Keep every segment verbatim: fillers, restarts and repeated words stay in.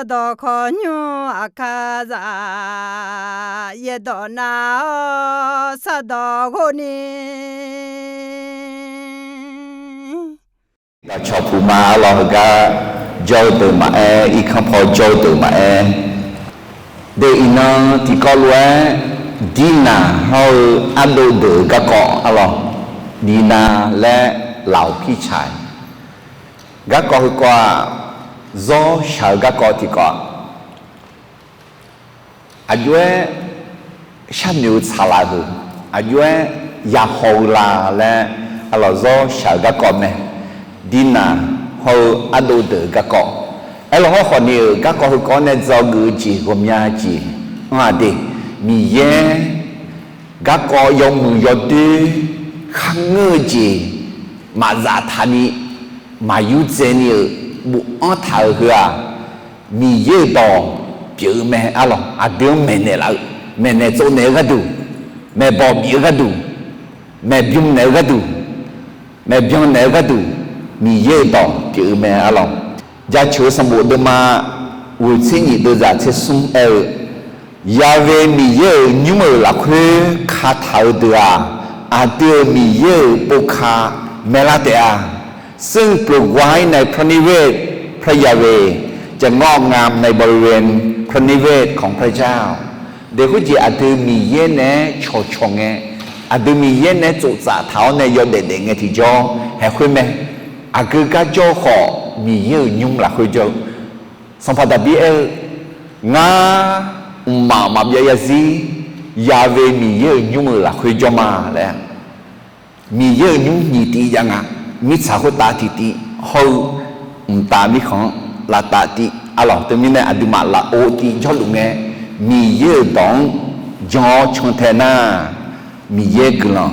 Sardawq kawqnymr aqkar zaq, yaerdawq nav-awr sardawq ghov ni. Daqcawq puq ma arlawq, heugar jawr-eu deuq maqaer, irkanr paw jawr-eu deuq maqaer. Deuq iqnan tiqkawv lof-aer, dirnaq hawr-eu ardov deuq-euq garkawv arlawq, dirnaq laer laf-awq pircaq. Garkawv heukawv-aq, zawr shaq-eu garkawv tiqkawv-aq, aqjox-aer sharnoeq-eu tsaqlaf-euq, aqjox-aer yahaw-eu la laer arlawq zawr shaq-eu garkawv mae. Dirnaq hawr-eu ardov deuq-euq garkawv, aerlawq hawrkhawf ni-euq garkawv heukawv-anr nae dzawgeuf-eu jeq ghawqmya jeq anr-aq de, Miqyaer garkawv yawmuiq yawdoer kharngeur-eu jeq maqzaf taqni, maqyurdzae ni-euq bofanr taq-euq heu-aq, Miqyaer-euq dawq pyeuf-eu mae arlawq. Aqdui-anr maeqnaeq laf-eu, maeqnaeq tsovnaeq-eu gharduq, maeqbawq bif-eu gharduq, maeqbymr naeq-eu gharduq, maeqbyan naeq-eu gharduq, Miqyaer-euq dawq pyeuf-eu mae arlawq. Jaceuq-eu sanqbof deuvma ghoeq tser nyif deuvzaq tser smr aer-eu, Yaqve Miqyaer-euq nymr-euq lafkhoer kataq-eu deuq-aq, aqdui-euq Miqyaer-euq povka maerlar taef-a. ซึ่งปลูกไว้ในพระนิเวศพระยาเวห์ จะงอกงามในบริเวณพระนิเวศของพระเจ้า Daeq khoerjeq aqdui Miqyaer naeq-aer cawqcawq ngae, aqdui Miqyaer naeq-aer tsoftsaf taq-awr nae yawdaef daef ngae tiqjawr haeq khoer mae. Aqgeu gar jawr-eu khawf, Miqyaer-euq nymr lafkhoer jawr-eu. Sanqpaq Daqbir aer-eu, Ngar mqmaq maqbyav zarzir Yaqve Miqyaer-euq nymr-euq lafkhoer jawr ma laer. Miqyaer-euq nymr nyiq tiv jav nga. Mirtsaq khoertav tiqtiv hawr-eu, mqtav mirkhanq-anr lavtav tiv arlawq. Teumirnae aqduimaf lafov tiv jawrluf ngae, Miqyaer-euq dawq-anr jan-awr cantae nar, Miqyaer guiqlanq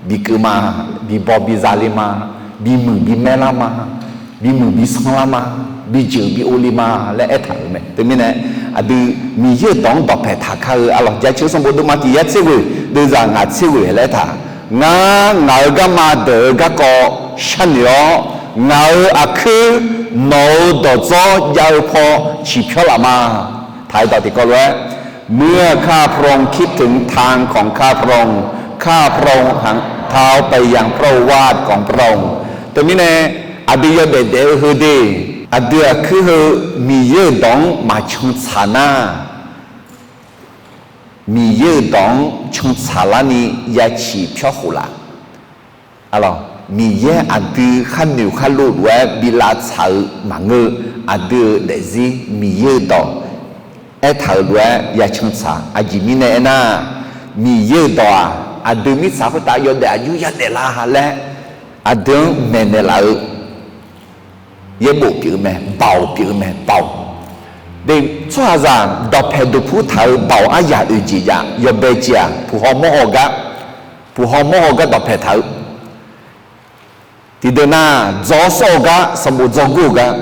bikeuv ma, bibaw biza le ma, bimuiq bimaerlar ma, bimuiq bisanrlar ma, bijeuq bi-o le ma laer aertaq-euq mae. Teumirnae aqdui Miqyaer-euq dawq-anr dawqpaeq taq kar-eu arlawq. Jaceuq-eu sanqbof deuvma tiq yar tser ghoeq deuvzaq ngaq tser ghoeq laer aertaq, Ngar ngaq-euq garma deuq-euq garkawv sharnoeq-awr, ngaq-euq aqkuir nawq-euq dawqdzawr jav-eu paw ciqpyawr laf ma. Taq-eu dawq tiqkawv lof-aer, เมื่อข้าพระองค์คิดถึงทางของข้าพระองค์ ข้าพระองค์หันเท้าไปยังพระโอวาทของพระองค์ Teumirnae aqdui yawdaef daef-eu heu de, aqdui aqkuir heu Miqyaer-euq dawq-anr maqcan tsaq nar, Miqyaer-euq dawq-anr cantsaq larni ya ciqpyawr khof laf. Arlawq, Miqyaer aqdui kharnoeq kharlov lof-aer bi lavtsaq-eu maqngeur-eu, aqdui-euq daefzir Miqyaer-euq dawq aertaq-euq lof-aer ya cantsaq. Aqjeq mirnae aernar, Miqyaer-euq dawq-aq, aqdui mirtsaq khoertav yawdaef aqjox yadaef la laer aqdui-anr maeqnaeq laf-eu yaerbof pyeuf-eu mae, baoq pyeuf-eu mae, baoq. De, tsawrhaqzaq dawqpaeq duqpur taq-eu baoq aryaq oeq jeq jav yawbae jeq-aq, puq haw mawr haw gar, puq haw mawr haw gar dawqpaeq taq-eu. Tiqdeuq nar, dzaw-awr sawr-eu gar, sanqbof dzaw gur-eu gar.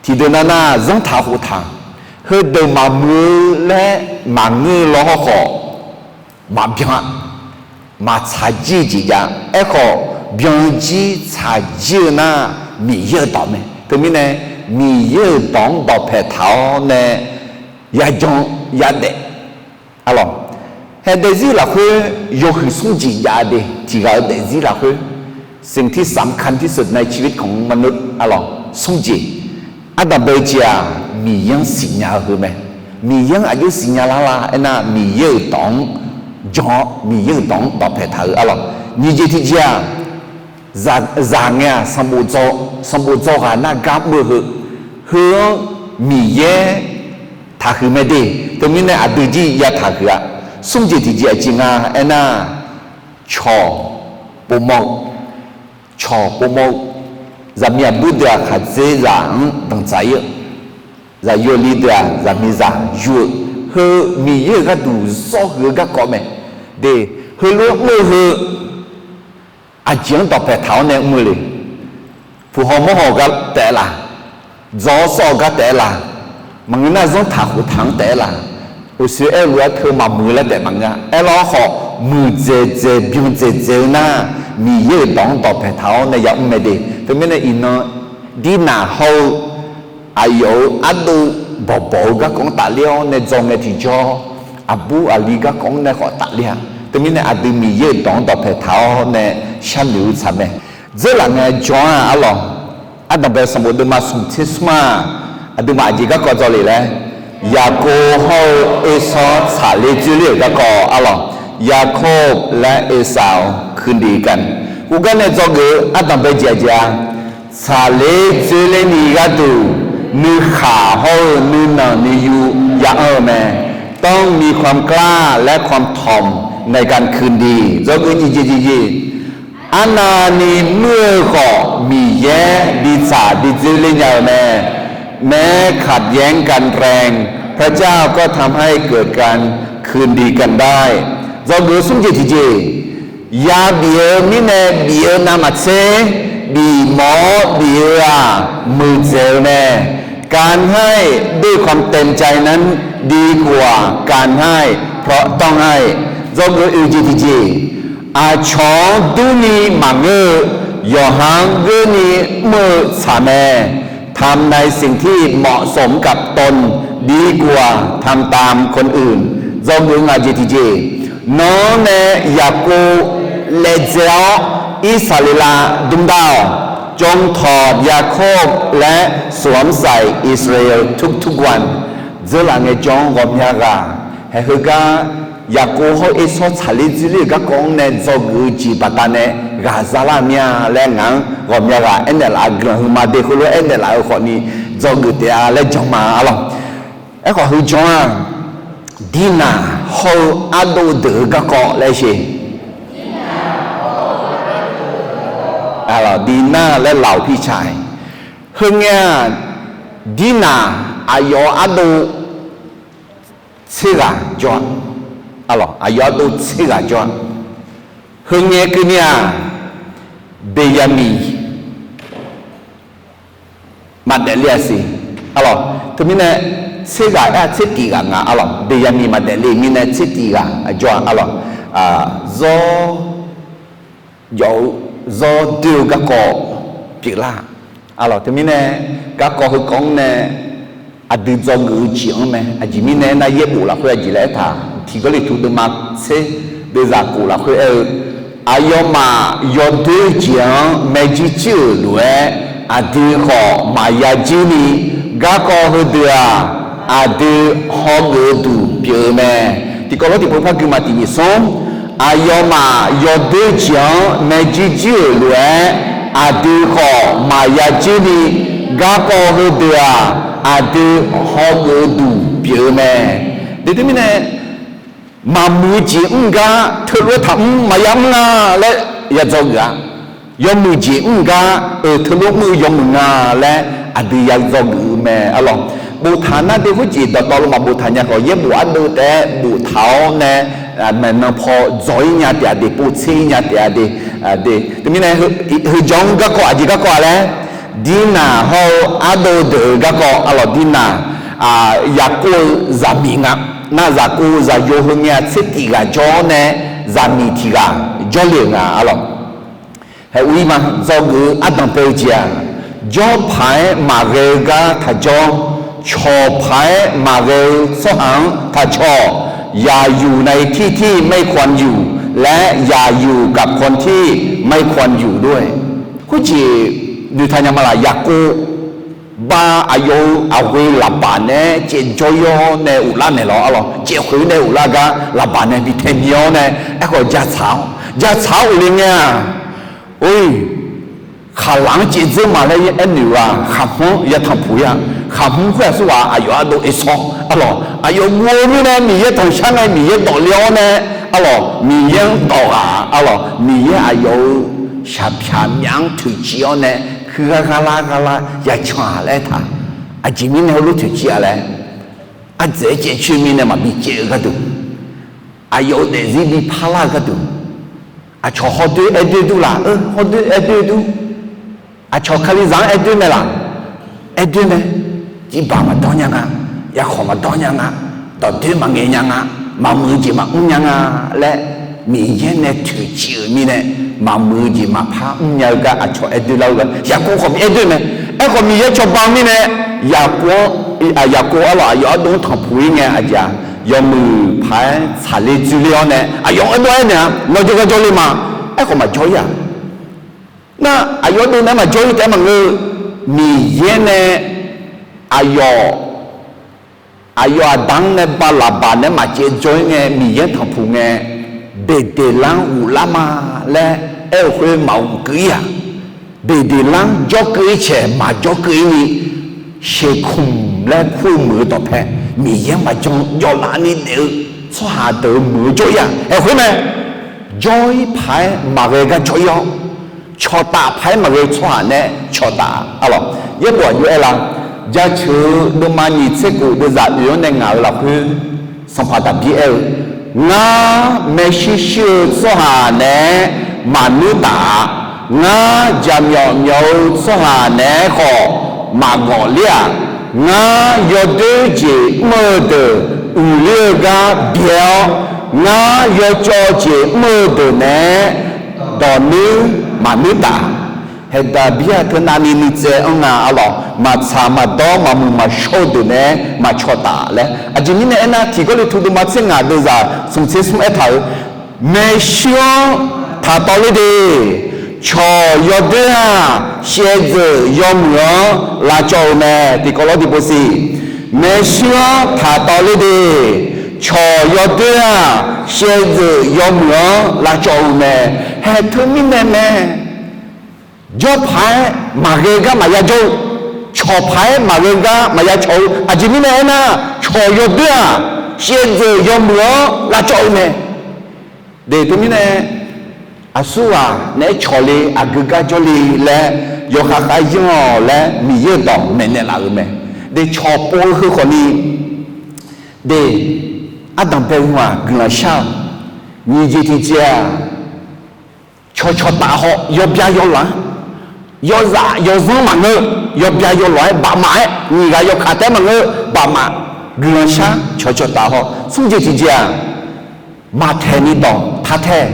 Tiqdeuq nar nar, zanrtaq khoftaq. Heudeuq maqmuiq-eu laer maqngeur-eu law hawrkhawf, maqbyan-a. Maqtsaq jir-eu jeq jav. Aerkhawf, byan jir tsaq jir-eu nar, Miqyaer-euq dawq mae. Teumirnae, Miqyaer-euq dawq-anr dawqpaeq taq-awr nae yajan yadaef. Arlawq, hae daefzir lafkhoer yawhuiq smr jeq jav de, tiq ghaq-eu daefzir lafkhoer สิ่งที่สำคัญที่สุดในชีวิตของมนุษย์ arlawq, smr jeq. Ardanqbae jeq-aq, Miqyaer-anr siqnya-eu heu mae. Miqyaer-anr aqjox siqnya lar la aernar, Miqyaer-euq dawq-anr jan-awr, Miqyaer-euq dawq-anr dawqpaeq taq-eu arlawq. Nyiq jeq tiqjeq-aq, zaq ngae-aq, sanqbof dzaw ghaq nar gar mr-eu heu, heu-anr Miqyaer taqhuiq mae de. Teumirnae aqdui jir ya taqhuiq-a. Smr jeq tiqjeq aqjeq nga aernar, cawq povmawr-eu, cawq povmawr-eu, zaqmiq aqbur deuq-aq khaqdzerzaq-anr danqdzaq ir-eu, zaqyo li deuq-aq zaqmiqzaq yur-eu, heu Miqyaer-euq gharduq zawr huiq-eu garkawv mae. De, heulof-aer mr-eu heu aqjeq-anr dawqpaeq taq-awr nae mr-eu le. Puq haw mawr haw gar taef-aer laf, dzaw-awr sawr-eu gar taef-aer laf, maqngeur nar zanrtaq khoftaq-anr taef-aer laf, uqshoe aer-eu lof-aer teu maqmuiq laer taef maqngeur-a. Aerlar hawrkhawf, muiqdzaeq dzaeq byan dzaeq dzaeq-eu nar, Miqyaer-euq dawq-anr dawqpaeq taq-awr nae yamr mae de. Teumirnae iqnan, dirnaq hawr-eu aqyawf-euq ardov bawqbawq-eu garkawv-anr tafler-awr nae dzaw ngae tiqjawr, aqbur aqli garkawv-anr nae khawf tafler-a. Teumirnae aqdui Miqyaer-euq dawq-anr dawqpae taq-awr nae sharnoeq-eu tsaq mae. Dzeurlaf ngae jan-a arlawq. Ardanqbae sanqbof deuvma smq tser smr-aq, aqduimaf aqjeq garkawv dzaw le laer, Yaqkov hawr-eu Ersawr tsaqler dzoerler-euq garkawv arlawq. ยาโคบและเอสาวคืนดีกัน Khoergar nae dzawgeuf-eu ardanqbae jeq aqjeq-a, tsaqler dzoerler ni gharduq nuikhaq hawr-eu nuinanq nuiyu ya anr-eu mae. ต้องมีความกล้าและความถ่อมในการคืนดี Dzawgeuf jeq jeq jeq jeq, arnavni muir-eu khawf Miqyaer bi tsaq bi dzoerler nya-eu mae. แม้ขัดแย้งกันแรง พระเจ้าก็ทำให้เกิดการคืนดีกันได้ Dzawgeuf smr jeq tiqjeq, yabif-eu mirnae bif-eu navmaqtser, bifmawf-awr bif-eu-aq muiqdzaeq-eu mae. การให้ด้วยความเต็มใจนั้นดีกว่าการให้เพราะต้องให้ Dzawgeuf oeq jeq tiqjeq, aqcawq-anr durni maqngeur-eu, yawqha-anr geurni mr-eu tsaq mae. ทำในสิ่งที่เหมาะสมกับตนดีกว่าทำตามคนอื่น Dzawgeuf ngaq jeq tiqjeq, nawr nae Yaqkov laedzae-awr Irsaqleqlav dmrdav-awq. จงถอดยาโคบและสวมใส่อิสราเอลทุกๆวัน Dzeurlaf ngae jan-anr ghawqmya ghaq, haeq heugar Yaqkov hawr-eu Ersawr tsaqler dzoerler-euq garkawv-anr nae dzawgeuf-eu jeq baqdanae ghaq zalar mir-a laer ngaq-anr ghawqmya ghaq aernaeq laf-eu guiqlanq huiqma de heulof-aer aernaeq laf-eu khawfni dzawgeuf taef-a laer jan ma arlawq. Aerkhawf heu jan-aq, Dirnaq hawr-eu ardov deuq-eu garkawv laer sher. Dirnaq laer lawq pircaq-aer, heungae-aq, Dirnaq aqyawf-eu ardov tser ghaq jawr-a. Arlawq, aqyawf ardov tser ghaq jawr-a. Heungae keuvni-aq, Beqyaqmiq maqdaef le-a siq. Arlawq, teumirnae tser ghaq aer-a tser tif ghaq nga arlawq. Beqyaqmiq maqdaef le mirnae tser tif ghaq jawr-a arlawq. Zawr jawf-eu zawr doer-eu garkawv pyeuflar. Arlawq, teumirnae garkawv heukawv-anr nae aqdui dzawgeuf-eu jeq-anr mae. Aqjeq mirnae aernar, yaerbof lafkhoer aqjeq laer aertaq, Tiqgawrliqtu deuvma tser deuvzaq kof lafkhoer aer-eu, aqyawfmaf yawdoer jeq-anr maerjuir jir-euq lof-aer, aqdui khawf maqya jir ni, garkawv heudeuq-aq, aqdui hawgeuf-eu duq pyeuf-eu mae. Tiqkawv lawr tiqpov par gui ma tiq nyiq smr. Aqyawfmaf yawdoer jeq-anr maerjuir jir-euq lof-aer, aqdui khawf maqya jir ni, garkawv heudeuq-aq, aqdui hawgeuf-eu duq pyeuf-eu mae. Deuq teumirnae, maqmuiq-eu jeq mr gar teulof-aer taqmr maqya mr nga laer ya dzawgeuf-a. Yawmuiq jeq mr gar-euq teulof mr-eu yawmuiq nga laer aqdui ya dzawgeuf-eu mae arlawq. Boftaq nar deuq khoerjeq dawqtawvluf maqboftaq nya khawf, yaerbof ardeuv taef-aer boftaq-awr nae, maeqnan paw dzawq-ir nya taef-a de, povtser-ir nya taef-a de. Teumirnae, heujanr garkawv aqjeq garkawv-a laer, Dirnaq hawr-eu ardov deuq-eu garkawv arlawq. Dirnaq, Yaqkov-eu zaqmiq nga. Nar Yaqkov-eu zaqyo heungae-aq tser tif ghaq jawr-awr nae, zaqmiq tiq ghaq jawrle-euq nga arlawq. Haeq ur-ir ma, dzawgeuf-eu ardanq bae-eu jeq-aq, jawr paq-aer maqghae-eu gar taqjawr, cawq paq-aer maqghae-eu tsawrhaq-anr taqcawq, อย่าอยู่ในที่ที่ไม่ควรอยู่ และอย่าอยู่กับคนที่ไม่ควรอยู่ด้วย Khoerjeq noeqtaq nya ma laq? Yaqkov ba aqyawf-euq aqghoe Laqbaq nae caev jawr-ir-awr nae ghoflar naeq lawq arlawq. Caev khoeq nae ghoflar gar Laqbaq nae bi tae mi-awr nae, aerkhawf jatsaq-awr, jatsaq-awr ghofle ngae-aq, or-iq, khaqlaq-anr caev dzeur ma laer aernoeq-aq, khaqhmr-anr ya tanqpuq-ir-a. Khaqhmr khoer-aq, surghaq aqyawf ardov Ersawr arlawq. Aqyawf guv-eu mirnae Miqyaer tanqshar ngae Miqyaer dawqle-awr nae arlawq, Miqyaer-anr dawq ghaq arlawq. Miqyaer aqyawf-euq shaqpyaq myaf-anr toeqciv-awr nae, heugar gharlar gharlar ya can-aq laer aertaq. Aqjeq mirnae heulof toeqciv-a laer, ardzaeq-aer caev coer mirnae maqbi caev-eu gharduq, aqyawf-euq daefzir bi parlar-eu gharduq, aqcawq hawdoer aer doer dur laf-eu, hawdoer aer doer dur. Aqcawq Kalizaq-anr aer doer mae laq? Aer doer mae. Jirbaq maqdawr nya nga, yarkhawq maqdawr nya nga, dawqdoer maqngaeq nya nga, maqmuiq-eu jeq maqmr nya nga laer, Miqyaer nae toeqciv-euq mirnae, maqmuiq-eu jeq maqpar mrnya-eu gar aqcawq aer doer lar-eu gar Yaqkov khawf bi aer doer mae. Aerkhawf Miqyaer cawba-eu mirnae, Yaqkov-anr Yaqkov arlawq aqyawf ardov-anr tanqpuq-ir ngae aqjeq-aq, yawmuiq paq-aer tsaqler dzoerler-awr nae aqyawf-anr aerdov-aer naeq-a, nawr jawrgar jawrler ma. Aerkhawf maqjawr-ir-aq. Nar aqyawf ardov naeq-aer maqjawr-ir taef-aer maqngeur-eu, Miqyaer nae aqyawf aqyawf aqda-anr nae ba laqbaq naeq-aer maqcaev jawr-ir ngae, Miqyaer tanqpuq ngae, Beqdeqlar-anr ghoflar ma laer aer-eu khoer maqghofkeuv-ir-aq. Beqdeqlar-anr jawrkeuv-ir caeq maqjawrkeuv-ir ni, sheuqkmq laer kur-eu muiq-eu dawqpae, Miqyaer-anr maqjan jawrlaf ni daef-eu tsawrhaq deuq-eu muiq-eu jawr-ir-aq. Aerkhoer mae, jawr-ir paq-aer maqghae gar jawr-ir-awr, cawqtaf paq-aer maqghae-eu tsawrhaq nae cawqtaf arlawq. Yaerbof aqjox aer la, jaceuq-eu deuvma nyiq tser kof deuvzaq oeq-anr nae ngaq-euq lafkhoer, Sanqpaq Daqbir aer-eu, Ngar maershuir shuir-eu tsawrhaq naeq-aer maqnuir taf-a. Ngar jaqmyawf myawf-eu tsawrhaq naeq-aer khawf maqgawf ler-aq. Ngar yawdoer jeq mr-eu deuq uiqler-eu gar byae-awr, ngar yawcawv jeq mr-eu deuq naeq-aer dawq nuir maqnuir taf. Haeqdaq bir-aq teunav ni nuitsaev-anr nga arlawq, maqtsaq maqdawr maqmuiq maqshawr-eu deuq naeq-aer maqcawq taf laer. Aqjeq mirnae aernar, tiqgawrle tu deuvma tser ngaq deuvzaq smq tser smr aertaq-euq, maershuir-anr taqtawvler de. Cawq yawdoer-aq, shaevdzeuf yawmuiq-anr lavcawv-eu mae. Tiqkawv lawr tiqpov siq, maershuir-anr taqtawvler de. Cawq yawdoer-aq, shaevdzeuf yawmuiq-anr lavcawv-eu mae. Haeq teumirnae mae. Jawr paq-aer maqghae gar maqya jawr-eu, cawq paq-aer maqghae gar maqya cawq-eu, aqjeq mirnae aernar, cawq yawdoer-aq, shaevdzeuf yawmuiq-anr lavcawv-eu mae. De teumirnae, aqsurghaq naeq-aer cawq le, aqgeu gar jawr le laer yawkhav khav yanr-awq laer Miqyaer-euq dawq maeqnaeq laf-euq mae. De cawq pov-eu heu khawfni, de ardanq bae-eu ghaq guiqlanq shar-awq. Nyiq jeq tiqjeq-aq, cawqcawq taf haw yawbya yawlanq-anr, yawzaf yawzanr maqngeur, yawbya yawlanq-aer bafmaf-aer, nyiq ghaq yawkaq taef-aer maqngeur, bafmaf, guiqlanq shar cawqcawq taf haw. Smr jeq tiqjeq-aq, maqtaeq ni dawq taq taeq.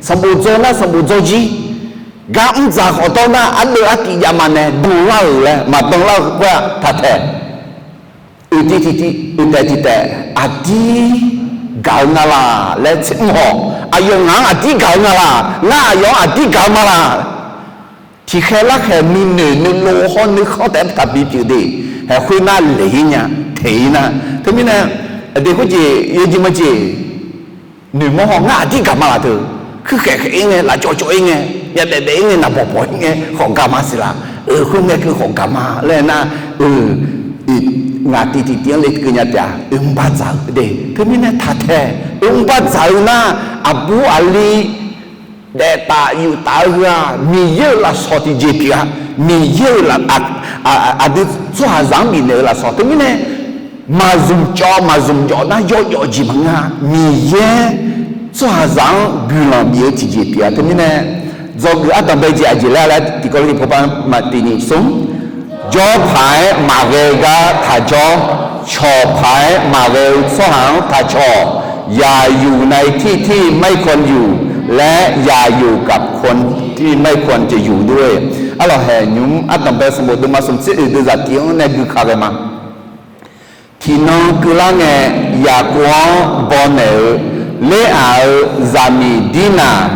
Sanqbof dzaw nar sanqbof dzaw jir, gar mr dzaq khawf dawr nar ardeuv artiv jav ma nae danlar-euq laer maqdanlar-eu khoer-aq taq taeq. Oeq tiv tiq tiv, oeq taef tiq taef, aqdir gaq-eu nga laq laer tser mr haw. Aqyawf ngaq-anr aqdir gaq-eu nga laq, ngar aqyawf-anr aqdir gaq-eu ma laq. Tiqkhaeq larkhaeq nuinoeq nuilov hawr nuikhanr taef-aer taqbi pyeuf de. Haeq khoernar laeq-ir nya, taeq-ir nar. Teumirnae, aqdui khoerjeq yawjeq mawjeq noeqmawr haw, ngar aqdir gaq ma laq teu. Kuirkhaeq khaeq-ir ngae, lafcawv cawv-ir ngae, myavbaef baef-ir ngae, naqbawq bawq-ir ngae khawf gaq ma siq laq. Oeq khoer ngae keuv khawf gaq ma laer nar, oeq, ngaq tiv tiq tiv-anr lekeuv nya taef-a. Oe mr bar dzaq-eu de. Teumirnae taq taeq, oe mr bar dzaq-eu nar, aqbur aqli daef taf yuf taf-eu heu-aq, Miqyaer-euq lafsawq tiqjeq pyeuf-a. Miqyaer-euq aqdui tsawrhaqzaq-anr bifnaeq-eu lafsawq teumirnae, maqzmq cawv maqzmq jawf nar yawjawf jeq maqngeur-a. Miqyaer tsawrhaqzaq-anr guiqlanq bif-eu tiqjeq pyeuf-a. Teumirnae, dzawgeuf ardanq bae jeq aqjeq laer laer tiqkawv lof-aer tiqpov ba maqtif nyiq smr, jawr paq-aer maqghae gar taqjawr, cawq paq-aer maqghae-eu tsawrhaq-anr taqcawq, อย่าอยู่ในที่ที่ไม่ควรอยู่ และอย่าอยู่กับคนที่ไม่ควรจะอยู่ด้วย Arlawq haeq nymq mr ardanq bae sanqbof deuvma smq tser oeq deuvzaq tiv-anr nae gui ka ghae ma. Tiqnan keuvlar ngae, Yaqkov-anr bawnaeq-eu Ler-aq-euq zaqmiq Dirnaq,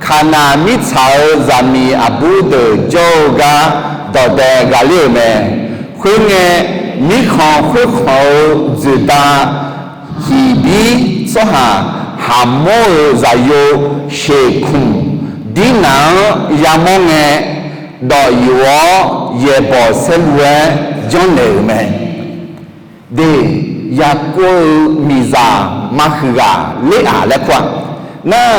Kaqnaq mirtsaq-euq zaqmiq aqbur deuq jawr-eu gar dawqdae gaqler-euq mae. Khoerngae, mirkhanq khoerkhanq-eu dzoeqda Hiqbir tsawrhaq Haqmawr-euq zaqyo Sheqkmq Dirnaq-anr yamawr ngae, dawq yof-awr yaeqbawq saerlu-aer janrnaeq-euq mae. De, Yaqkov-euq miqzaq maqhuiq ghaq Ler-aq laer kur-aq. Nar,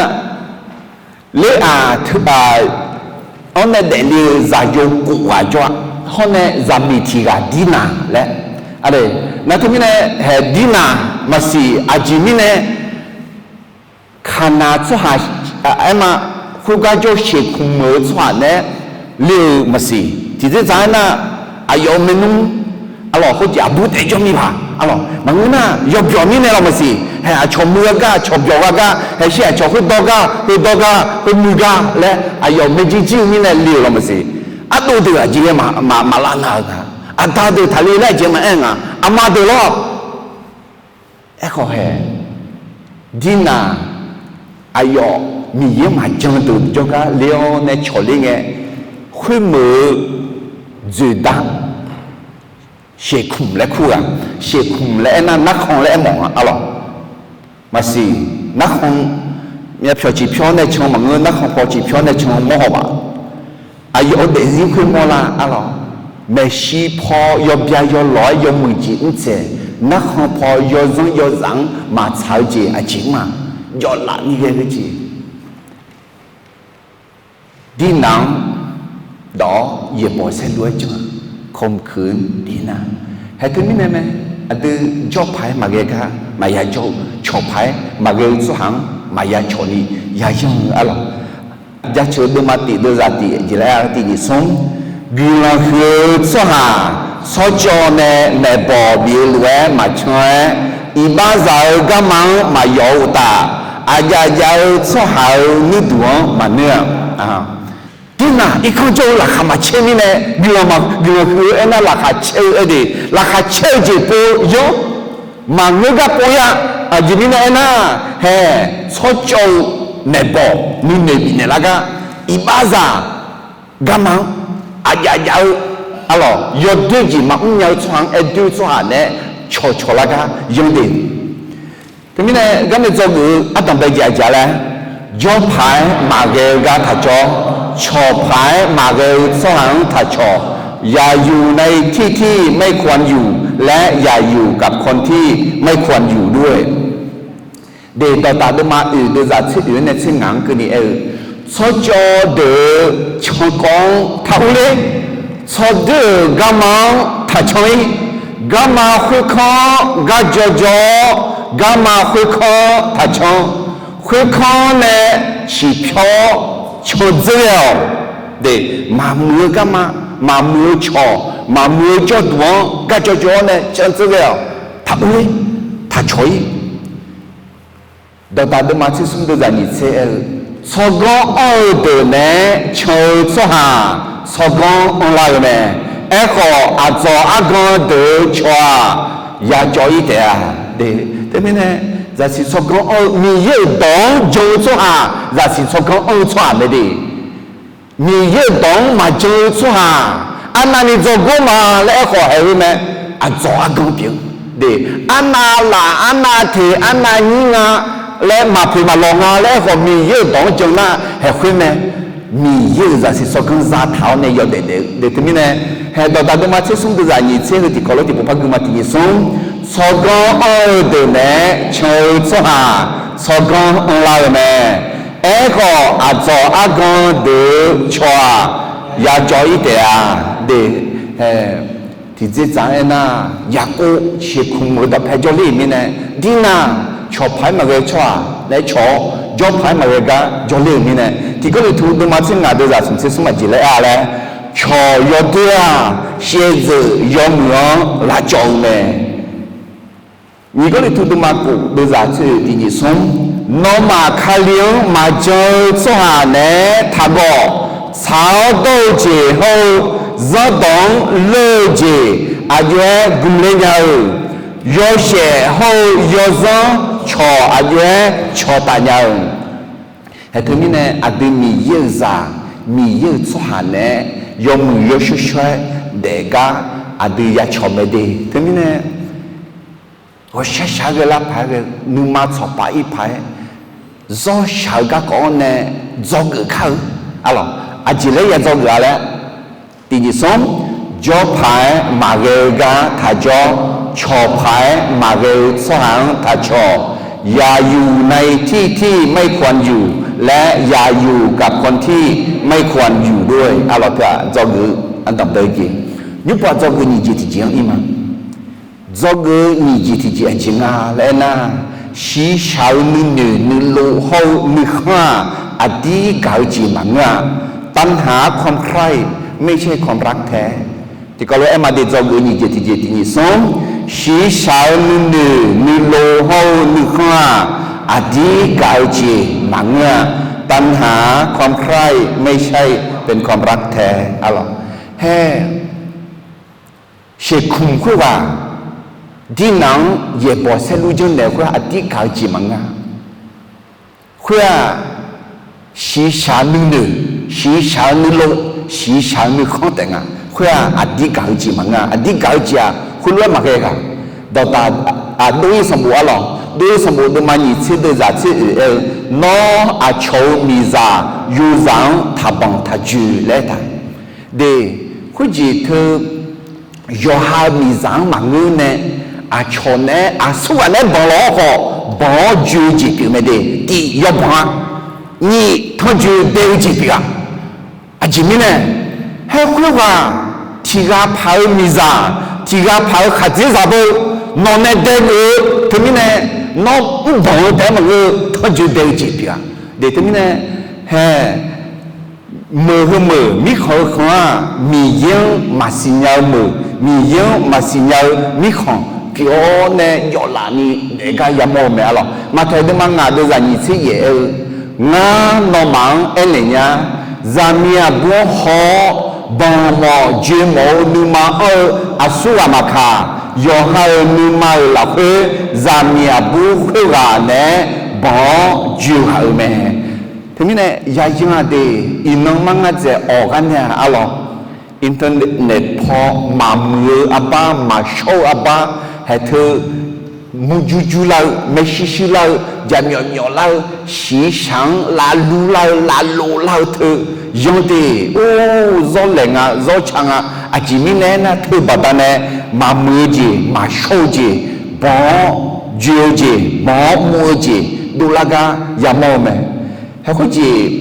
Ler-aq teu-aq-anr nae daefle-eu zaqyo kof ghaq jawr-a. Hawr nae zaqmiq tiq ghaq Dirnaq laer. Nar teumirnae haeq Dirnaq maqsiq, aqjeq mirnae Kaqnaq tsawrhaq, aerma, khoergar jawr Sheqkmq-euq tsawrhaq nae le-eu maqsiq. Tiqdzerdzaq-aer nar, aqyawf-euq maernmr, arlawq, khoerjeq aqbur taef jawr mir paq, arlawq, maqngeur nar yawbyawq mirnae lawq maqsiq. Haeq aqcawq muiq gha gar, aqcawq byawq gha gar, haeq shir aqcawq khoerdawr gar, heudawr gar, heunuiv gar laer aqyawf maerjir jir-eu mirnae le-euq lawq maqsiq. Ardov deuq aqjeq ghae maqlav nav-euq nga. Aqda deuq taqle laer aqjeq maqaer nga, aqma deuq lawr. Aerkhawf hae, Dirnaq aqyawf Miqyaer maqjan deuq jawrgar le-awr nae cawq ler ngae, khoermeuq-eu dzoeqdar, sheuqkmq laer kur ghaq, sheuqkmq laer aernar narkhan laer aermawf nga arlawq. Maqsiq, narkhan myavpyawq ciqpyawr nae can maqngeur, narkhan paw ciqpyawr nae can mawr haw baf. Aqyawf-euq daefzir khoermawr lar arlawq. Maeqshi paw yawbya yawlawq-aer yawmuiq jeq mr tsaeq, narkhan paw yawzanr yawzaf-anr maqtsaq-eu jeq aqjeq mr-aq, jawvlaf ni ghae-eu jeq. Dirnaq-anr dawq-awr yaeqbawq saerlu-aer jan-a, kamq kuiq-anr Dirnaq. Haeq teumirnae mae, aqdui jawr paq-aer maqghae gar maqya jawr-eu, cawq paq-aer maqghae-eu tsawrhaq-anr maqya cawq ni yayanr-eu arlawq. Jaceuq deuvma tif deuvzaq tif jeq laer-a tiq nyiq smr, guiqlanq huiq-eu tsawrhaq tsawrcawv nae maeqbawq bif-eu lof-aer maqcan-aer, iqbaxzaq-eu garma-anr maqyawf-eu uqtaf, aqjav jav-eu tsawrhaq-euq nuirduq-anr maqnoer-a. Dirnaq irkanr jawr-eu laqkhaq maqcaer mirnae, guiqlanq ma, guiqlanq huiq-eu aernar laqkhaq caer-eu aerde, laqkhaq caer-eu jeq pov yanr, maqngeur gar pov-ir-a. Aqjeq mirnae aernar, hae, tsawrcawv-eu maeqbawq nuinoeq bifnaeq lar gar, iqbaxzaq garma-anr aqjav jav-eu, arlawq, yawdoer jeq maqmr nya-eu tsawrhaq-anr aer doer-eu tsawrhaq naeq-aer cawqcawq lar gar yanr de. Teumirnae garnae dzawgeuf-eu ardanq bae jeq aqjeq laer, jawr paq-aer maqghae-eu gar taq jawr, cawq paq-aer maqghae-eu tsawrhaq-anr taq cawq, อย่าอยู่ในที่ที่ไม่ควรอยู่ และอย่าอยู่กับคนที่ไม่ควรอยู่ด้วย. De, Dawqtaf deuvma oeq deuvzaq tser oeq-anr nae tser ngaq-anr keuvni aer-eu, tsawrcawv deuq-euq cankawv-anr taq urler, tsawrdoer-euq garma-anr taq can-ir, garma khoerkanr-anr gar jawrjawr-awr, garma khoerkanr-anr taq can, khoerkanr nae ciqpyawr can dzeur ghae-awq. De, maqmuiq-eu garma, maqmuiq-eu cawq, maqmuiq-eu jawrduq-anr gar jawrjawr-awr nae can dzeur ghae-awq. Taq urler, taq cawq-ir. Dawqtaf deuvma tser smr deuvzaq nyiq tser aer-eu, tsawrganr anr-eu deuq naeq-aer can-eu tsawrhaq tsawrganr anrlar-eu mae. Aerkhawf, aqdzawq argan deuq-eu cawq-aq, yacawv-ir taef-a. De, teumirnae, zaqsiq tsawrganr anr-eu Miqyaer-euq dawq-anr jan-eu tsawrhaq zaqsiq tsawrganr anr-eu tsawrhaq mae de. Miqyaer-euq dawq-anr maqjan-eu tsawrhaq, arnavni dzawgor ma laer aerkhawf haeq-eu mae. Aqdzawq argan pyeuf-eu de, arnav laf, arnav teq, arnav nyir nga laer, maqpoeq maqlawq nga laer aerkhawf Miqyaer-euq dawq-anr jan nar haeq khoer mae. Miqyaer-euq zaqsiq tsawrganr zataq-awr nae yawdaef daef-eu de. Teumirnae, haeq Dawqtaf deuvma tser smr deuvzaq nyiq tser heu tiqkawv lof tiqpov par guima tiq nyiq smr, tsawrganr anr-eu deuq naeq-aer can-eu tsawrhaq tsawrganr anrlar-eu mae. Aerkhawf, aqdzawq argan deuq-eu cawq-aq, yacawv-ir taef-a. De, tiqdzerdzaq-anr aernar, Yaqkov sheuqkmq-euq dawqpae jawrler-euq mirnae, Dirnaq cawq paq-aer maqghae-eu tsawrhaq naeq-aer cawq-awr, jawr paq-aer maqghae gar jawrler-euq mirnae, Tiq Gawrliqtu deuvma tser ngaq deuvzaq smq tser smr aqjeq laer aer-a laer, cawq yawdoer-aq, shaevdzeuf yawmuiq-anr lavcawv-eu mae. Nyiq Gawrliqtu deuvma kof deuvzaq tser oeq tiq nyiq smr, nawmaf Kali-anr maqjan-eu tsawrhaq naeq-aer taqgawq. Tsaq-awr dawr-eu jeq hawr-eu zanrdawq-anr leur-eu jeq aqjox-aer gmqler nya-eu, yawshaef hawr-eu yawzanr cawq aqjox-aer cawqtaf nya-eu. Haeq teumirnae aqdui Miqyaer-euq zaq, Miqyaer-euq tsawrhaq naeq-aer yawmuiq yawshawr shawr-aer daef gar aqdui yacawq mae de. Teumirnae ghawqshaq shaq-aer ghae lar paq-aer ghae, nuima tsawq paq ir paq-aer, zawr shaq-eu garkawv-anr nae dzawgeuf kar-eu. Arlawq, aqjeq laer ya dzawgeuf-a laer, tiq nyiq smr, jawr paq-aer maqghae-eu gar taq jawr, cawq paq-aer maqghae-eu tsawrhaq-anr taq cawq, อย่าอยู่ในที่ที่ไม่ควรอยู่ และอย่าอยู่กับคนที่ไม่ควรอยู่ด้วย. Arlawq, teu-aq dzawgeuf-eu ardanq bae jeq, nymrpov-aq dzawgeuf nyiq jeq tiqjeq-anr ir ma. Dzawgeuf-eu nyiq jeq tiqjeq aqjeq nga laer aernar, shiqshaq-eu nuinoeq nuilov hawr-eu nuikhanr-aq, aqdir gaq-eu jeq maqngeur-a. ตัณหา ความใคร่ ไม่ใช่ความรักแท้. Tiqkawv lof-aer ma de, dzawgeuf-eu nyiq jeq tiqjeq tiq nyiq smr, shiqshaq-eu nuinoeq nuilov hawr-eu nuikhanr-aq, aqdir gaq-eu jeq maqngeur-a. ตัณหา ความใคร่ ไม่ใช่เป็นความรักแท้. Arlawq, haer Jeqkmq khoerghaq dirnaq-anr yaeqbawq saerlur janrnaeq-eu khoer aqdir gaq-eu jeq maqngeur-a. Khoer-aq, shiqshaq nuinoeq, shiqshaq-eu nuilov, shiqshaq-eu nuikhanr taef nga. Khoer-aq, aqdir gaq-eu jeq maqngeur-a. Aqdir gaq-eu jeq-aq, khoerlof-aer maqghae ghaq. Dawqdaq, aqdov-ir sanqbof arlawq, dov-ir sanqbof deuvma nyiq tser deuvzaq tser oeq aer-eu, Nawr, aqcawq-euq miqzaq yozaq-anr taqbanq taqjoeq laer aertaq. De, khoerjeq teu yawqha-euq miqzaq-anr maqngeur nae, aqcawq naeq-aer aqsurghaq naeq-aer banq lawq-awr khawf, banq-awr joe-eu jeq pyeuf mae de. Tiq, yawbanq-a. Nyiq, tanrjoe dae-eu jeq pyeuf-a. Aqjeq mirnae, haer khoerghaq tiq ghaq paq-eu miqzaq, tiq ghaq paq-eu khaqdzerzaq beu, nawq nae dae geuf-eu teumirnae, nawr mrbanq-eu taef-aer maqngeur-eu tanrjoe dae-eu jeq pyeuf-a. De teumirnae, hae, meuq heu meuq mirkhanq heu khanq-aq, Miqyaer-anr maqsiq nya-eu meuq, Miqyaer-anr maqsiq nya-eu mirkhanq pyeuf-awr nae jawvlaf ni daef gar yamawr-eu mae arlawq. Maqtaeq deuvma ngaq deuvzaq nyiq tser yaef aer-eu, Ngar nawmaf-anr aernaeq nya, zaqmiq aqbur-anr haw-awr, banq mawf joe mawf-eu nuima anr-eu aqsurghaq maqkaq, yawqha-euq nuima-euq lafkhoer zaqmiq aqbur khoerghaq naeq-aer banq-awr joe ghaq-euq mae. Teumirnae yayan-aq de, iqnan mar ngar dzaeq awq gar nae-aq arlawq, internet paw maqmuiq-eu arbar, maqshawr-eu arbar, haeq teu murjur jur lar-eu, maershuir shuir lar-eu, jaqmyawf myawf lar-eu, shiqshaq-anr lavlur lar-eu, lavlof lar-eu teu yan de. Or, zawr laeq nga, zawr ca nga. Aqjeq mirnae aernar, teu baqdanae maqmuiq-eu jeq, maqshawr-eu jeq, banq-awr joe-eu jeq, banq-awr mr-eu jeq dovlar gar yamawr-eu mae. Haeq khoerjeq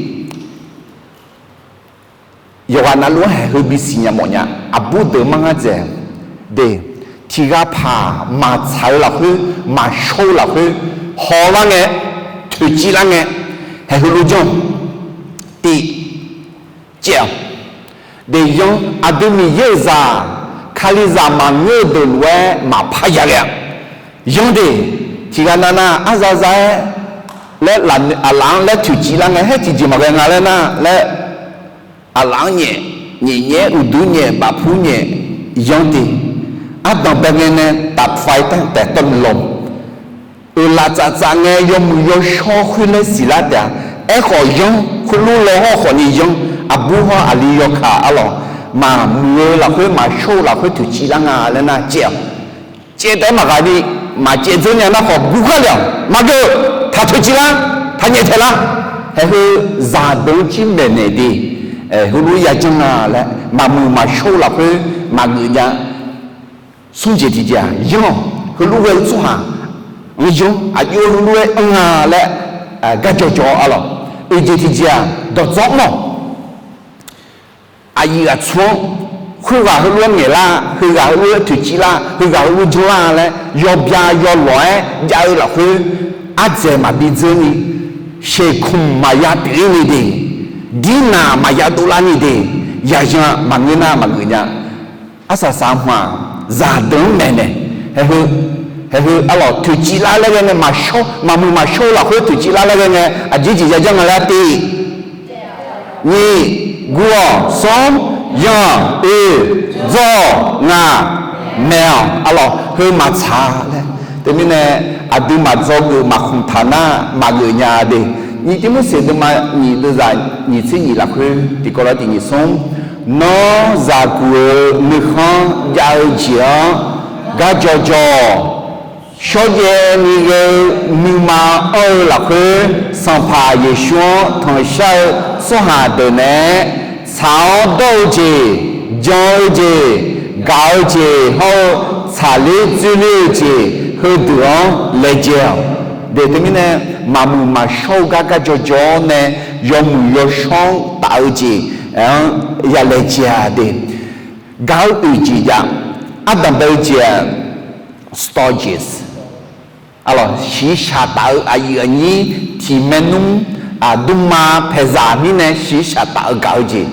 yawqghaq navluf-anr haeq heu bisiq nya mawf nya. Aqbur deuq mar ngar dzaeq de, tiq ghaq paq maqtsaq-eu lafkhoer, maqshawr-eu lafkhoer, hawlar ngae, toeqciv lar ngae, haeq heulof janr. Tiv, caev-awq. De, yan, aqdui Miqyaer-euq zaq, Kalizaq maqngeur-eu deuq lof-aer maqpar ya ghae-a. Yan de, tiq ghaq navnav arzaza-aer laer, aqlaf-anr laer toeqciv lar ngae, haer tiqjeq maqghae nga laer nar laer, aqlaf-anr nyaef, nyaef nyaef-aer uqduq nyaef, bafpur nyaef, yan de. Ardanq bae ngae nae tafphae taer taef tawrni lawq. Euqlaf tsaftsaf ngae yawmuiq yawshawr khoer laer siqlar taef-a. Aerkhawf yan, khoerlof law hawr khawfni yan, aqbur hawr aqli yawkaq arlawq, maqmuiq-eu lafkhoer maqshawr-eu lafkhoer toeqciv lar nga laer nar caev-awq. Caev taef-aer maqghaq ni, maqcaev dzeur nya nar khawf guv khar le-awq, maqgeuf, taq toeqciv lar, taq nyaeftaeq lar. Haeq heu zaqdeuq-anr jir maeqnaeq de, heulof-aer yajanr nga laer maqmuiq maqshawr-eu lafkhoer maqgeuf nya. Smr jeq tiqjeq-aq, yanr-awq. Heulof ghae-eu tsawrhaq-anr yanr, aqjox-aer heulof-aer anr nga laer garjaw jaw-awr arlawq. Oeq jeq tiqjeq-aq, dawqdzawr mr-awq. Aqyuif aqtsu-anr, khoerghaq heulof-aer ngaeqlar, heughaq heulof-aer toeqciv lar, heughaq heulof janrlar laer yawbya yawlawq-aer jav-eu lafkhoer, ardzaeq maqbi dzeurni, sheuqkmq maqya pyeuf-ir ni de, dirnaq maqya dovlar ni de, yaqyan maqngeur nar maqgeuf nya. Arsaq saq hmq-aq, zaqdeuq-anr maeqnaeq, haeq heu, haeq heu arlawq toeqciv lar laer ghae ngae maqshawr, maqmuiq maqshawr-eu lafkhoer toeqciv lar laer ghae ngae, aqjeq jeq yajanr nga laer tiv, nyiq, guv-awq, smr, yanr, oeq, dzawr-awq, ngaq, maeq-awq arlawq, heu maqtsaq laer. Teumirnae aqdui maqdzaw geuf maqkhmq taq nar maqgeuf nya de. Nyiq Tiqmorseq deuvma nyiq deuvzaq nyiq tser nyiq lafkhoer tiqkawv lar tiq nyiq smr, Nawr zaqguq-euq nuikhanr jav-eu jeq-anr garjaw jaw-awq. Shawrjaev ni ghae-eu nuima anr-eu lafkhoer, Sanqpaq Yeqsur-anr tanqshar-eu tsawrhaq deuq naeq-aer, tsaq-awr dawr-eu jeq, jan-eu jeq, gaq-eu jeq hawr-eu tsaqler dzoerler-eu jeq heudeuq-anr laejae-awq. De teumirnae, maqmuiq maqshawr-eu gar garjaw jaw-awr nae yawmuiq yawshawr-anr taf-eu jeq-anr ya laejae-a de. Gaq-eu oeq jeq jav, ardanq bae-eu jeq-aq, storges, arlawq shiqshaq taf-eu aqyuif aqnyir tiq maernmr, aqdmrma paeqzaq mirnae shiqshaq taf-eu gaq-eu jeq.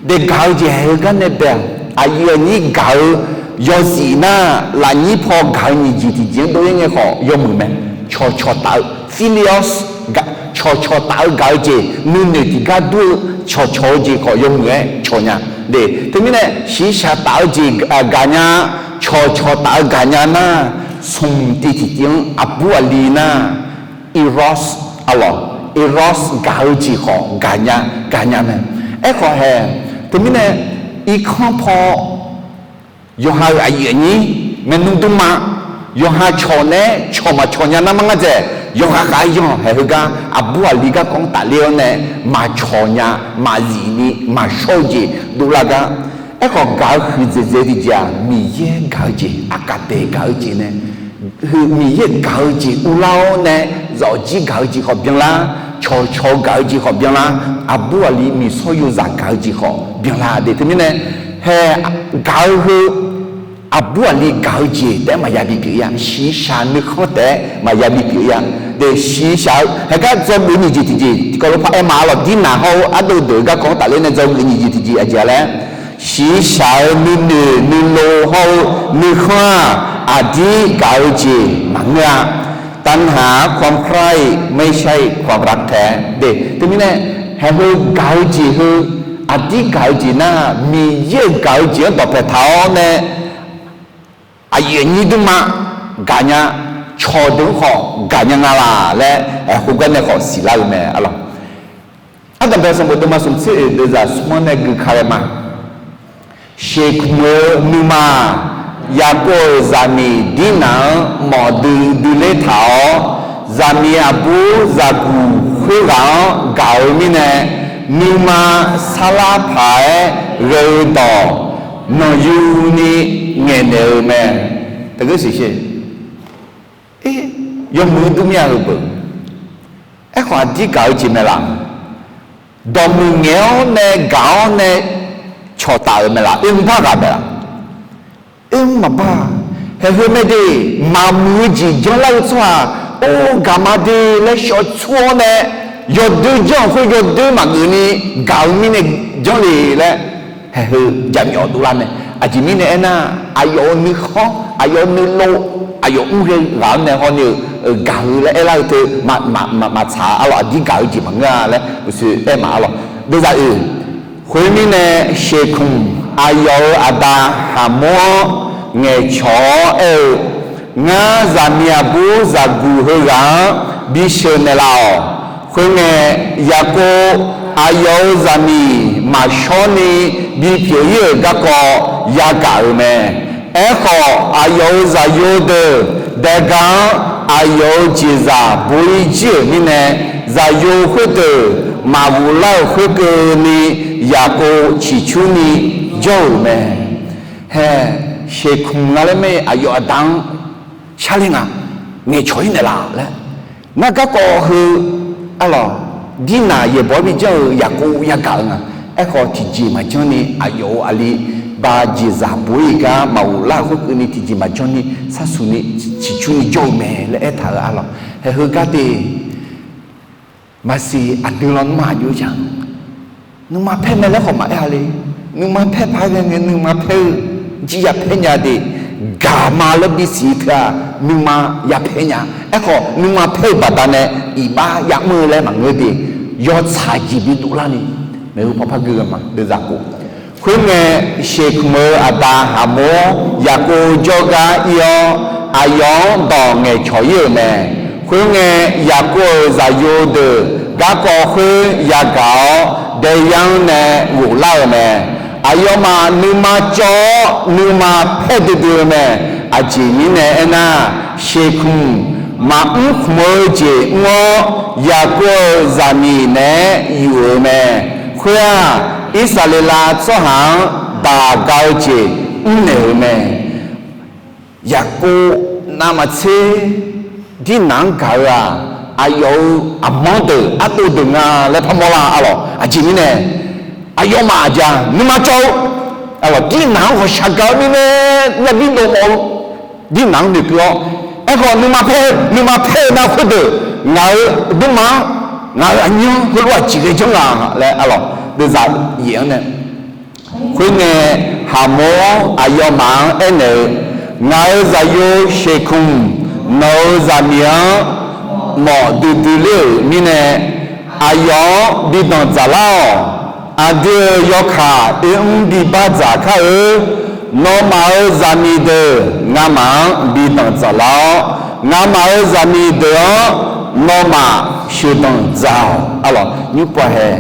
De gaq-eu jeq haeq-eu gar nae bae-aq, aqyuif aqnyir gaq-eu yawzif nar, lafnyir paw gaq-eu nyiq jeq tiqjeq-anr dov-ir ngae khawf yawmuiq mae. Cawqcawq taf-eu, philia, cawqcawq taf-eu gaq-eu jeq, nuinoeq tiqgar dur-eu cawqcawq-eu jeq khawf yawmuiq-aer cawq nya. De teumirnae shiqshaq taf-eu jeq gaq nya-a, cawqcawq taf-eu gaqnya nar, smq tiv tiqtiv-anr aqbur aqli nar, eros, aqlawq, eros gaq-eu jeq khawf gaqnya gaqnya mae. Aerkhawf hae, teumirnae irkanr paw yawqha-euq aqyuif aqnyir, maernmr dmrma, yawqha cawq nae cawq maqcawq nya nar mar ngar dzaeq, yawqha khav-aer yanr haeq heugar aqbur aqli garkawv-anr tafler-awr nae maqcawq nya, maqzif ni maqshawr-eu jeq dovlar gar. Aerkhawf gaq-eu huiqdzaeq dzaeq tiqjeq-aq, Miqyaer gaq-eu jeq, aqkaqdaeq gaq-eu jeq nae, Miqyaer gaq-eu jeq uvlar-awr nae, zawqjir gaq-eu jeq khawf byanlar, cawqcawq gaq-eu jeq khawf byanlar, aqbur aqli miqsawr yozaq gaq-eu jeq khawf byanlar de. Teumirnae, hae, gaq-eu heu, aqbur aqli gaq-eu jeq taef-aer maqya bipyeuf-ir-a. Shiqshaq nuikhanr taef-aer maqya bipyeuf-ir-a. De, shiqshaq-eu haegar dzawgeuf nyiq jeq tiqjeq tiqkawv lof par aer ma-a lawq. Dirnaq hawr-eu ardov deuq-eu garkawv-anr tafler nae dzawgeuf nyiq jeq tiqjeq aqjeq-a laer, shiqshaq-eu nuinoeq nuilov hawr-eu nuikhanr-aq, aqdir gaq-eu jeq maqngeur-a. ตัณหาความใคร่ ไม่ใช่ความรักแท้ de. Teumirnae, haeq heu gaq-eu jeq heu, aqdir gaq-eu jeq nar, Miqyaer-euq gaq-eu jeq-anr dawqpae taq-awr nae, aqyuif aqnyir dmrma gaqnya, cawqdeuq-anr khawf gaqnya nga laq laer, khoergar nae khawf siqlar-eu mae, aqlawq. Ardanqbae sanqbof deuvma smq tser oeq deuvzaq smr-anr nae gui ka ghae ma. Sheqkmq-eu nuima, Yaqkov-euq zaqmiq Dirnaq-anr mawf duidui ler taq-awr, zaqmiq aqbur zaqguq khoerghaq-anr gaq-eu mirnae, nuima sarlar paq-aer ghae-eu dawq nanqyuni ngaeqnaeq-eu mae. Taqgeur siqsher. Yawmuiq-eu durmir-a heu beuq. Aerkhawf aqdir gaq-eu jeq mae laq? Dawqmuiq ngaeq-awr nae gaq-awr nae cawqtaf-euq mae laq? Oermr bar ghaq mae laq? Oermr maqbar. Haeq heu mae de, maqmuiq-eu jeq janrlar-eu tsawrhaq, or gaq ma de laer shawqtsur-awr nae, yawdoer janr-euq khoer yawdoer maqgeuf ni gaq-eu mirnae janr le laer, haeq heu jaqmyawf dovlar mae. Aqjeq mirnae aernar, aqyawf-euq nuikhanr, aqyawf-euq nuilov, aqyawf mr ghae ghaq-anr nae hawni-eu gaq-eu laer aerlar-eu teu maqtsaq-a lawq. Aqdir gaq-eu jeq maqngeur-a laer uqshoe aer ma-a lawq. Deuvzaq oeq, khoermirnae, Sheqkmq aqyawf-euq aqda Haqmor-anr ngaeqcawq-awr aer-eu, Ngar zaqmiq aqbur zaqguq heughaq-anr bisheuq naeqlaf-awq. Khoerngae, Yaqkov aqyawf-euq zaqmiq maqshawr ni bipyeuf-ir-euq garkawv yagaq-euq mae. Aerkhawf, aqyawf-euq zaqyo deuq daega-anr aqyawf-euq jeqzaq bo-ir jir-euq mirnae, zaqyo khoerdeuq maqghof lar-euq khoerkeuvni, Yaqkov ciqcurni jawr-euq mae. Hae, Sheqkmq nga laer mae, aqyawf aqda-anr sharler nga, ngaeqcawq-ir naeqlaf laer. Ngar garkawv heu, aqlawq, Dirnaq yaeqbawq-aer bijanr-eu Yaqkov yagaq-eu nga. Aerkhawf, tiqjeq maqjanr ni aqyawf-euq aqli ba jeqzaq bo-ir gar maqghof lar-euq khoerkeuvni tiqjeq maqjanr ni sharsuq ni ciqcurni jawr-eu mae laer aertaq-euq aqlawq. Haeq heugar de, maqsiq aqdui lawnmr aqjox-aer ja, nuima paer mae laer khawf maqaer-a le. Nuima paer paq-aer ghae ngae nuima paer-eu jir yapaer nya de. Gaq ma laer bisiq teu-aq, nuima yapaer nya. Aerkhawf, nuima paer-eu baqdanae iqbax yamr-eu laer maqngeur de. Yawtsaq jeq bidov larni, maeqhu paw par gui ghae ma. Deuvzaq khof. Khoerngae, Sheqkmq-euq aqda Haqmor Yaqkov jawrgar ir-awr, aqyawf-anr dawq ngaeqcawq-ir-euq mae. Khoerngae, Yaqkov-euq zaqyo deuq garkawv khoer yagaq-awr, daeyar-anr nae ghoflar-euq mae. Aqyawfmaf nuima cawv-awr, nuima paer duidui-eu mae. Aqjeq mirnae aernar, Sheqkmq maqmr khmq-eu jeq mr-awr, Yaqkov-euq zaqmiq naeq-aer yuf-euq mae. Khoer-aq, Irsaqleqlav tsawrhaq-anr daq ga-eu jeq mrnaeq-euq mae. Yaqkov navmaqtser Dirnaq-anr gaq-eu-aq, aqyawf-euq aqmanr deuq ardov deuq nga laer parmawr lar-a lawq. Aqjeq mirnae, aqyawfmaf aqjeq-aq nuima cawv-eu, aqlawq, Dirnaq-anr ghawqshaq gaq-eu mirnae, yabi dov mawf-eu Dirnaq-anr noeqkeuv-awr, aerkhawf nuima paer, nuima paer-eu nar khoerdeuq ngaq-euq aqduimaf-anr, ngaq-euq aqnyir-anr heulof-aer aqjeq ghae janr nga laer, aqlawq, deuvzaq yaef-anr nae. Khoerngae, Haqmor aqyawfmaf-anr aernaeq-eu, Ngaq-euq zaqyo Sheqkmq nawq-euq zaqmiq-anr mawf duidui ler-euq mirnae, aqyawf-anr bi danqdzaq lar-awq. Aqdui-euq yawkaq oermr bi bardzaq kar-eur. Nawmaf-euq zaqmiq deuq ngamaf-anr bi danqdzaq lar-awr, ngamaf-euq zaqmiq deuq-anr nawmaf sheuqdanq dzaq-awq. Arlawq, nymrpov haeq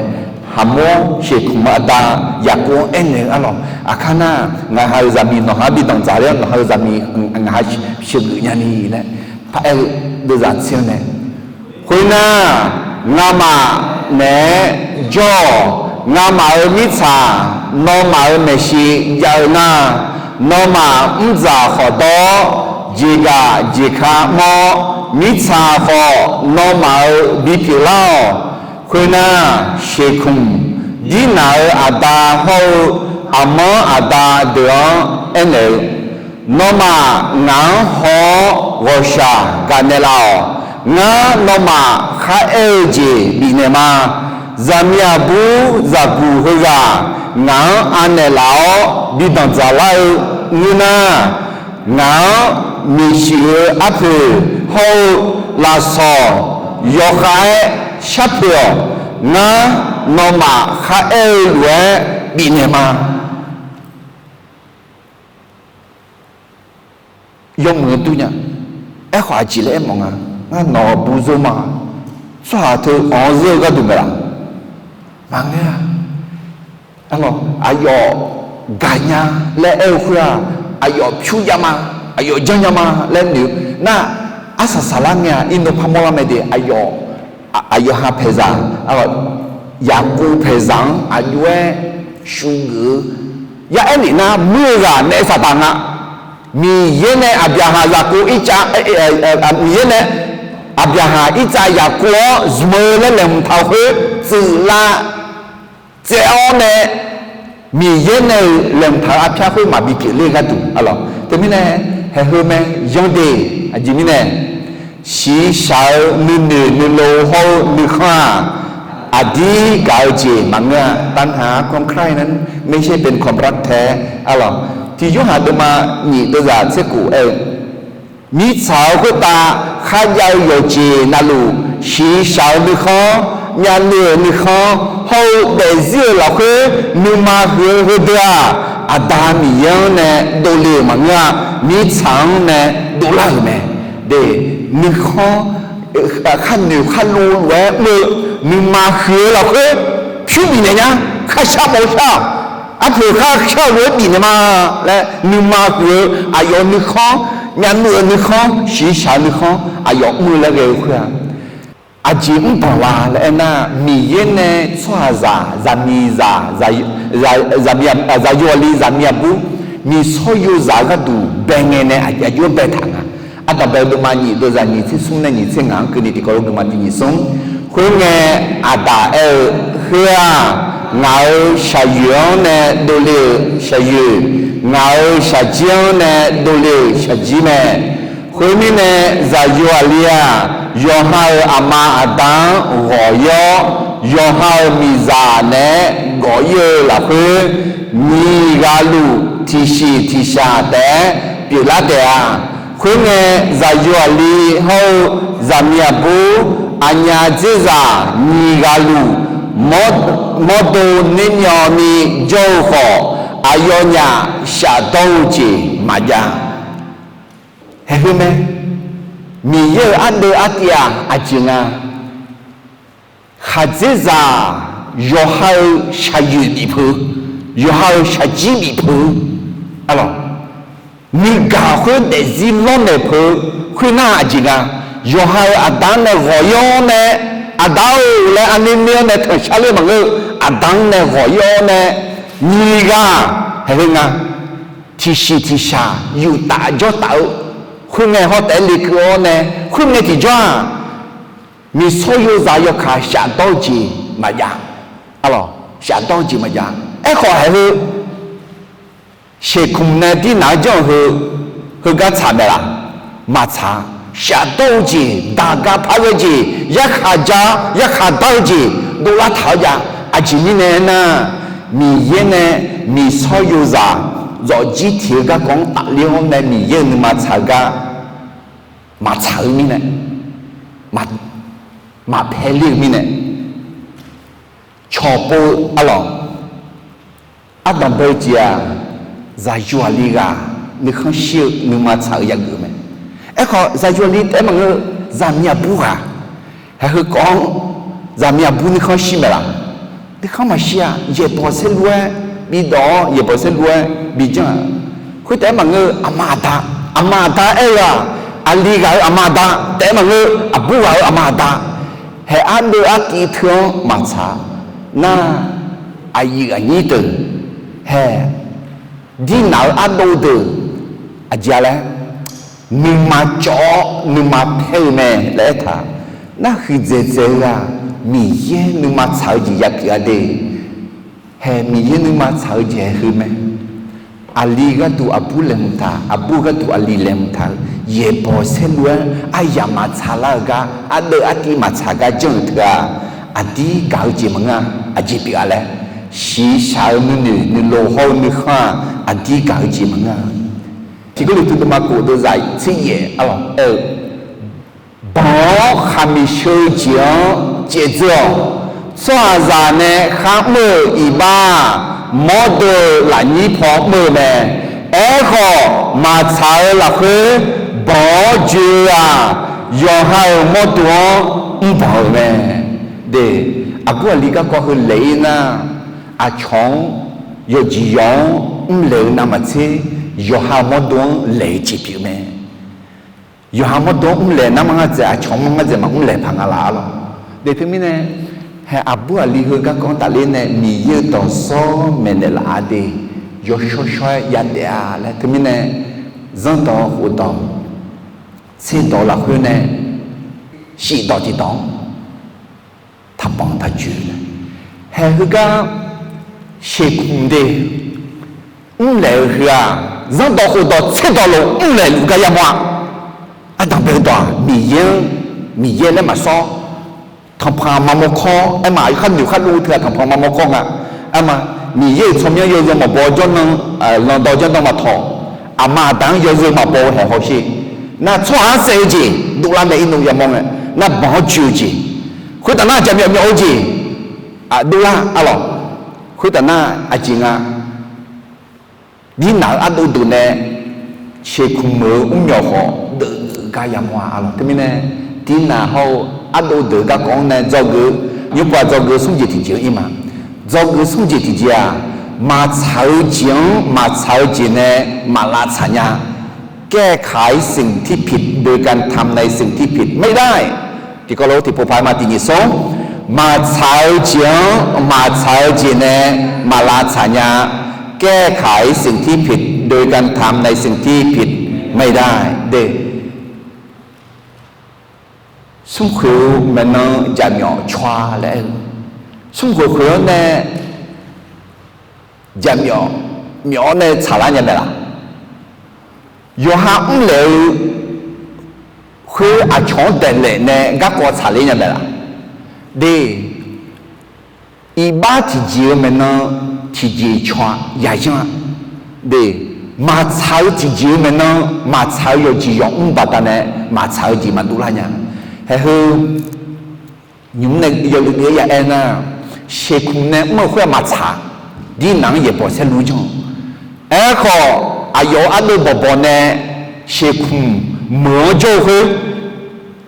haqmawr sheuqkmq-eu aqda Yaqkov-anr aernaeq-eu arlawq, aqkar nar, ngaq ha-euq zaqmiq nawq ha-anr bi danqdzaq ler-awr, nawq ha-euq zaqmiq ngaq ha sheuqgeuf nyani laer paraer-eu deuvzaq tser-anr nae, khoernar, ngamaf naeq-aer jawr-awq. Ngamaf-euq mirtsaq nawmaf-euq maeqshi jav-eu nar, nawmaf mrdzaq khawf dawr-awr, jeqgaq jeqka mawr-awr, mirtsaq khawf nawmaf-euq bipyeuf lar-awq. Khoernar, sheuqkmq Dirnaq-euq aqda hawr-eu aqmanr aqda deuq-anr aernaeq-eu, Nawmaf ngaq-anr haw-awr ghawqshaq gaqnaeq laf-awq. Ngar nawmaf kharaer-eu jeq bifnaeq ma. Zaqmiq aqbur zaqguq heughaq ngaq-anr anaeq laf-awr bi danqdzaq lar-eu ngeur nar, ngaq-anr maeqshi-eu arpoeq hawr-eu lafsawq yawkhav-aer sharpoeq-awq. Ngar nawmaf kharaer-eu lof-aer bifnaeq ma. Yawmuiq-eu durnya. Aerkhawf aqjeq laer aermawf nga, ngar nawq-euq bur zeur ma. Tsawrhaq teu anq-anr zeur-eu gharduq maeqlaf? Maqngeur-a. Arlawq, aqyawf gaqnya laer aer-eu khoer-aq, aqyawf pyur jav ma, aqyawf janrnya ma laer noeq-eu nar, arsaq saqlar ngae-aq, irnov parmawr lar mae de. Aqyawf, aqyawf ha paeqzaq, Yaqkov paeqzaq-anr aqjox-aer shugeuf-eu, ya aer nif nar, muir-eu ghaq naef saqdaq nga. Miqyaer nae Aqbyaqhaq Yaqkov ircav, Miqyaer nae Aqbyaqhaq ircav Yaqkov-anr zmq-eu laer laeqhmq taq-euq khoer tsuif lav tsaev-awr nae, Miqyaer nae-euq laeqhmq taq-euq arpyar khoer maqbi pyeufler gharduq arlawq. Teumirnae, haeqheu mae yanr de. Aqjeq mirnae, shiqshaq-eu nuinoeq nuilov hawr-eu nuikhanr-aq, aqdir gaq-eu jeq maqngeur-a. ตัณหาความใคร่นั้นไม่ใช่เป็นความรักแท้ arlawq. Tiq Yorhaq deuvma nyiq deuvzaq tser khof aer-eu, mirtsaq-euq khoertav kharjav-eu yawqjeq navluf, shiqshaq-eu nuikhanr, myavnuiv-euq nuikhanr hawr-eu daefzir-euq lafkhoer nuima huiq-eu heudeuq-aq, Aqda Miqyaer-anr nae dovle-euq maqngeur-a. Mirtsaq-anr nae dovlar-euq mae. De, nuikhanr, kharnoeq kharlov lof-aer mr-eu nuima huiq-eu lafkhoer pyur bifnaeq nya. Kharshar mawf-eu shar-aq, arpoeq kharshar-eu lof-aer bifnaeq ma laer nuima huiq-eu aqyawf nuikhanr, myavnuiv-euq nuikhanr, shiqshaq-eu nuikhanr aqyawf mr-eu laer ghae-eu khoer-aq, aqjeq mrbanq la laer aernar, Miqyaer nae tsawrhaqzaq, zaqmiqzaq, zaqyo aqli, zaqmiq aqbur, miqsawr yozaq gharduq bae ngae nae aqjox-aer baetaq nga. Ardanqbae deuvma nyiq deuvzaq nyiq tser smr nae nyiq tser ngaq-anr keuvni tiqkawv lof deuvma tiq nyiq smr. Khoerngae, Aqdaq aer-eu, Heu-aq, ngaq-euq shaqyoeq-anr nae dovle-euq shaqyoeq, ngaq-euq shaqjir-anr nae dovle-euq shaqjir mae. Khoermirnae, zaqyo aqli-aq, yawqha-euq aqma aqda-anr ghawq-ir-awr, yawqha-euq miqzaq naeq-aer gawq-ir-eu lafkhoer, nyiq ghaq luf tiqshiq tiqshaq taef-aer pyeuflar taef-a. Khoerngae, zaqyo aqli hawr-eu zaqmiq aqbur, aqnyaf dzerzaq nyiq ghaq luf mawrdo nermyawvni jawr-eu khawf, aqyawfnyaf shafdawr-eu jeq maqjav. Haeqheu mae, Miqyaer-euq ardeuv artiv-aq aqjeq nga. Khaqdzerzaq yawqha-euq shaqyoeq bif peuq-eu, yawqha-euq shaqjir bif peuq-eu, arlawq, nuigaq khoer daefzir lawrnaeq peuq-eu khoernar aqjeq nga. Yawqha-euq aqda-anr nae ghawq-ir-awr nae, Aqda-or laer arnuir nuir-awr nae tanqshar ler maqngeur-eu, Aqda-anr nae ghawq-ir-awr nae, nyiq ghaq, haeqheu nga, tiqshiq tiqshaq yuftaf jawrtaf-eu, khoerngae hawr taef-aer lekeuv-awr nae, khoerngae tiqjawr-aq, miqsawr yozaq yawkaq shafdawr-eu jeq maqjav. Arlawq, shafdawr-eu jeq maqjav. Aerkhawf haeqheu, shekmq nae dirnaq-anr janr-eu heu, heugar tsaq mae laf? Maqtsaq-a. Shafdawr-eu jeq, daqga par ghae jeq, yarkhaq ja, yarkhaq dar-eu jeq dovlar taq-eu jav. Aqjeq mirnae aernar, Miqyaer nae miqsawr yozaq zawqjir tiq-eu garkawv-anr tafler-awr nae Miqyaer-euq nuima tsaq-eu gar maqtsaq-eu mirnae, maqpae ler-eu mirnae, cawqpov-eu arlawq, ardanqbae-eu jeq-aq, zaqyo aqli ghaq nuikhanr shir-eu nuima tsaq-eu yageuf mae. Aerkhawf zaqyo aqli taef-aer maqngeur, zaqmiq aqbur ghaq, haeq heukawv-anr zaqmiq aqbur nuikhanr shir mae laf? Nuikhanr maqshir-a. Yaeqbawq saerlu-aer bidawq-awr, yaeqbawq saerlu-aer bijanr-aq, khoertaef-aer maqngeur, aqma aqda, aqma aqda aer-eu-aq, aqli ghaq-euq aqma aqda taef-aer maqngeur, aqbur ghaq-euq aqma aqda, haeq ardeuv artiv teu-anr maqtsaq nar, aqyuif aqnyir deuq, haeq dirnaq-eu ardov deuq, aqjeq-a laer, nuima cawv-awr nuima paer-eu mae laer aertaq, nar huiqdzaeq dzaeq-eu-aq, Miqyaer nuima tsaq-eu jeq yapyeuf-a de. Haeq Miqyaer nuima tsaq-eu jeq heu mae. Aqli gharduq aqbur laeqhmq taq, aqbur gharduq aqli laeqhmq taq-eu, yaeqbawq saerlu-aer aryamq maqtsaq lar-eu gar, ardeuv artiv maqtsaq gar janr-euq teu-aq, aqdir gaq-eu jeq maqngeur-a. Aqjeq pyeuf-a laer, shiqshaq-eu nuinoeq nuilov hawr-eu nuikhanr-aq, aqdir gaq-eu jeq maqngeur-a. Tiq Gawrliqtu deuvma kof deuvzaq tser yaef arlawq aer-eu, banq-awr khaqmiq sheu-eu jeq-anr caevdzeur-awq. Tsawrhaqzaq nae kharmr-euq iqbax-aq, mawrdo-euq lafnyir paw mr-eu mae. Aerkhawf, maqtsaq-eu lafkhoer banq-awr joe-eu-aq, yawqha-euq mawrdo-anr mrbanq-euq mae. De, aqbur aqli garkawv heu laeq-ir nar, aqcawq-anr yawqjeq yawq-anr mrlaeq-eu navmaqtser, yawqha-euq mawrdo-anr laeq-eu jeq pyeuf mae. Yawqha mawrdo-anr mrlaeq nar mar ngar dzaeq, aqcawq mar ngar dzaeq maqmr laeq paq nga laf arlawq. De teumirnae, haeq aqbur aqli heu garkawv-anr tafler nae Miqyaer-euq dawqsawr maeqnaeq laf-a de, yawshawr shawr-aer yadaef-a laer teumirnae, zanrdawq khofdawq tserdawq lafkhoer nae shifdawq tiqdawq-anr taqbanq taqjoe-eu mae. Haeq heugar sheuqkmq de mrlaeq-eu heu-aq, zanrdawq khofdawq tserdawq lof mrlaeq luf gar yamawr-a. Ardanqbae-eu dawq-aq, Miqyaer-anr, Miqyaer laer maqsawr, tanqpanq maqmawr kawr, aerma, kharnoeq khardov teu-aq tanqpanq maqmawr kawr nga. Aerma, Miqyaer-euq tsawrmyanr yawzeu maqbaw-eu jawrnan, lanqdawq jawrnan maqtawq, aqma aqda-anr yawzeu maqbaw-eu haeq hawsher. Nar tsawrhaq-anr saef-eu jeq dovlar nae irnov yamawr ngae, nar banq-awr joe-eu jeq, khoertav nar jaqmyawf myawf-eu jeq dovlar arlawq. Khoertav nar aqjeq nga, dirnaq-eu ardov deuq nae sheuqkmq-euq mrmyawq khawf deuvgar yamawr-a arlawq. Teumirnae, dirnaq hawr-eu ardov deuq garkawv-anr nae dzawgeuf, nymrpav dzawgeuf smr jeq tiqjeq-anr ir ma. Dzawgeuf smr jeq tiqjeq-aq, maqtsaq-eu jeq-anr maqtsaq-eu jeq nae maqlavtsaq nya. แก้ไขสิ่งที่ผิดโดยการทำในสิ่งที่ผิดไม่ได้ Tiqkawv lof tiqpov paq-aer ma tiqnyif smr, maqtsaq-eu jeq-anr maqtsaq-eu jeq nae maqlavtsaq nya. แก้ไขสิ่งที่ผิดโดยการทำในสิ่งที่ผิดไม่ได้ de. Smrkhoeq-eu maeqnan jaqmyawf cawr-a laer aer-eu, smrkhoeq khoeq-anr nae jaqmyawf myawf-awr nae tsaqlar nya mae laf? Yawqha mrlaeq-eu khoer aqcawq-anr daeqlaef nae garkawv tsaqler nya mae laf? De, iqbax tiqjeq-eu maeqnan tiqjeq caw-a, yaqyanr-a. De, maqtsaq-eu tiqjeq-eu maeqnan maqtsaq-eu yawqjeq yawq mr baqdanae maqtsaq-eu jeq maqdov lar nya. Haeq heu nymq-mr nae yawluiv deuv-aer ya aer nar, sheuqkmq nae mr-eu khoer-aq maqtsaq, dirnaq-anr yaeqbawq saerlu janr-eu. Aerkhawf, aqyawf-euq ardeuv bawqbawq nae sheuqkmq meuq-anr jawr-eu khoer,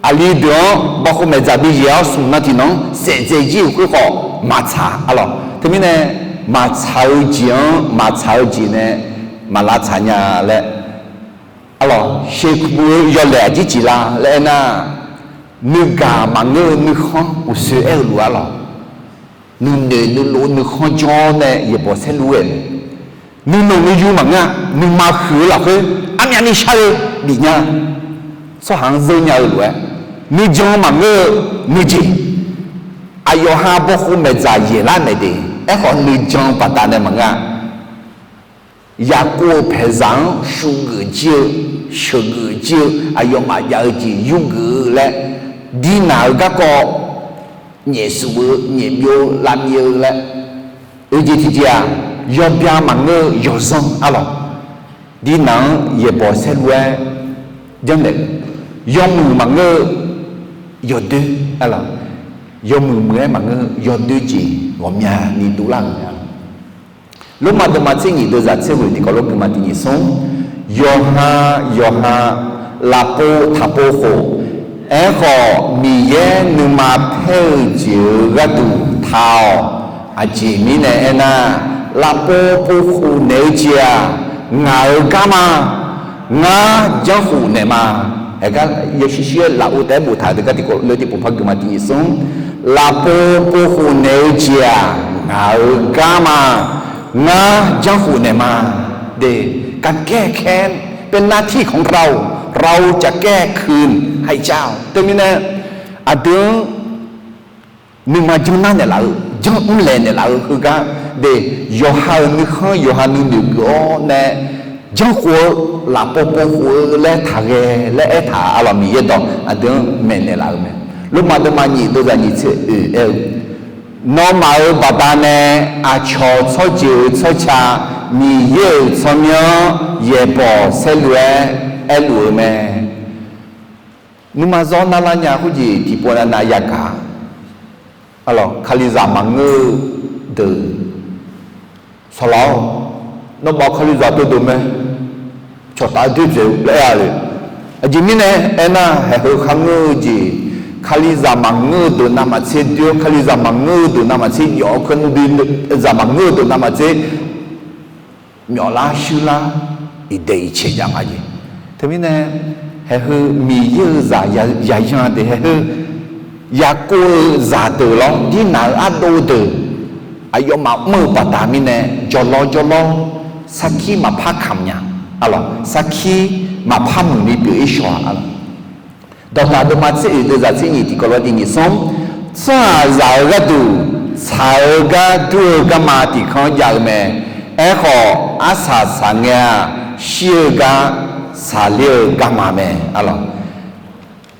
aqli deuq-anr bawqkhov maeqdzaq bi yaeq-awr smq nan tiqnan-anr saef dzae jir-euq khoer khawf maqtsaq arlawq. Teumirnae, maqtsaq-eu jeq-anr maqtsaq-eu jeq nae maqlavtsaq nya laer arlawq. Sheuqkmq-eu yawlaeq aqjir jeq la laer aernar, nuigaq maqngeur-eu nuikhanr uqsoer aer-eu lof-aer lawq. Nuinoeq nuilov nuikhanr jawr nae yaeqbawq saerlu-aer, nuinanq nuiyu maqngeur-a. Nuima huiq-eu lafkhoer armyavni shar-eu bif nya, tsawrhaq-anr zeur nya-eu lof-aer, nuijan maqngeur-eu nuijeq, aqyawf ha bawqkhov maeqdzaq yaeqlar maeq de. Aerkhawf nuijan baqdanae maqngeur-a. Yaqkov-euq paeqzaq-anr shuvgeuf jir-eu, sheuqgeuf jir-eu, aqyawfmaf jav-eu jeq yurgeuf-eu laer, dirnaq-eu garkawv nyaefsuf-eu, nyaefbyov-eu, lavmyav-eu laer, oeq jeq tiqjeq-aq, yawbya maqngeur-eu yawzanr arlawq. Dirnaq-anr yaeqbawq saerlu-aer janrnaeq, yawmuiq maqngeur-eu yawdoer arlawq. Yawmuiq muiq-aer maqngeur-eu yawdoer jeq ghawqmyani dovlar-euq mae. Lormav deuvma tser nyiq deuvzaq tser ghoeq tiqkawv lof guima tiq nyiq smr. Yawqha yawqha lafpov taqpov khof, aerkhawf Miqyaer nuima paer-eu jeq-euq gharduq taq-awq. Aqjeq mirnae aernar, lafpov pov khof naeq-eu jeq-aq, ngaq-euq gar ma. Ngar janrkhof naeq ma. Aergar yawshir shir-aer lafov taef-aer boftaq-eu deuq gar tiqkawv lof tiqpov par guima tiq nyiq smr. Lafpov pov khof naeq-eu jeq-aq, ngaq-euq gar ma. Ngar janrkhof naeq ma. De, การแก้แค้น เป็นหน้าที่ของเรา เราจะแก้คืนให้เจ้า Teumirnae aqdui-anr nuima janrnar naeqlaf-eu, janr mrlaeq naeqlaf-eu heugar, de, yawqha-euq nuikhanr yawqha nuinoeq geuf-awr nae janrkhof-eu, lafpov pov khof-eu laer taqghae laer aertaq-a lawq. Miqyaer dawq aqdui-anr maeqnaeq laf-eu mae. Lormav deuvma nyiq deuvzaq nyiq tser oeq aer-eu, Nawmaf-euq baqdanae aqcawq tsawrjeuq-eu tsawrca Miqyaer-euq tsawrmyanr-anr yaeqbawq saerlu-aer aerluf-eu mae. Nuima zawr narlar nya khoerjeq tiqpov navnav yagaq-a. Kalizaq maqngeur-eu deuq, sawqlaq-awr, nawmaf kalizaq teudeuq mae, cawqtaf-aer doerdzaeq-eu laer aer-a le. Aqjeq mirnae aernar, haeq heu kharngeur-eu jeq, kalizaq maqngeur-eu deuq navmaqtser doer-awr, kalizaq maqngeur-eu deuq navmaqtser jawf-awr, kalizaq maqngeur-eu deuq navmaqtser myawflar shuirlar, iqdaeq iqcaeq jav nga jeq. Teumirnae, haeq heu Miqyaer-euq zaq ya, yaqyan deuq haeq heu, Yaqkov-euq zaqdeuq lawr, Dirnaq-euq ardov deuq, aqyawfmaf mr-eu baqda mirnae, jawrlawr jawrlawr, sarkir maqpar kamq nya, a lawq, sarkir maqpar muiqni pyeuf-ir shaw-a, a lawq. Dawqtaq deuvma tser oeq deuvzaq tser nyiq tiqkawv lof tiq nyiq smr, tsawrhaqzaq-euq gharduq tsaq-eu gar dur-eu garma tiq kanr jav-eu mae. Aerkhawf, arsaq saqngae-aq, shir-eu gar saqler-eu garma mae, a lawq.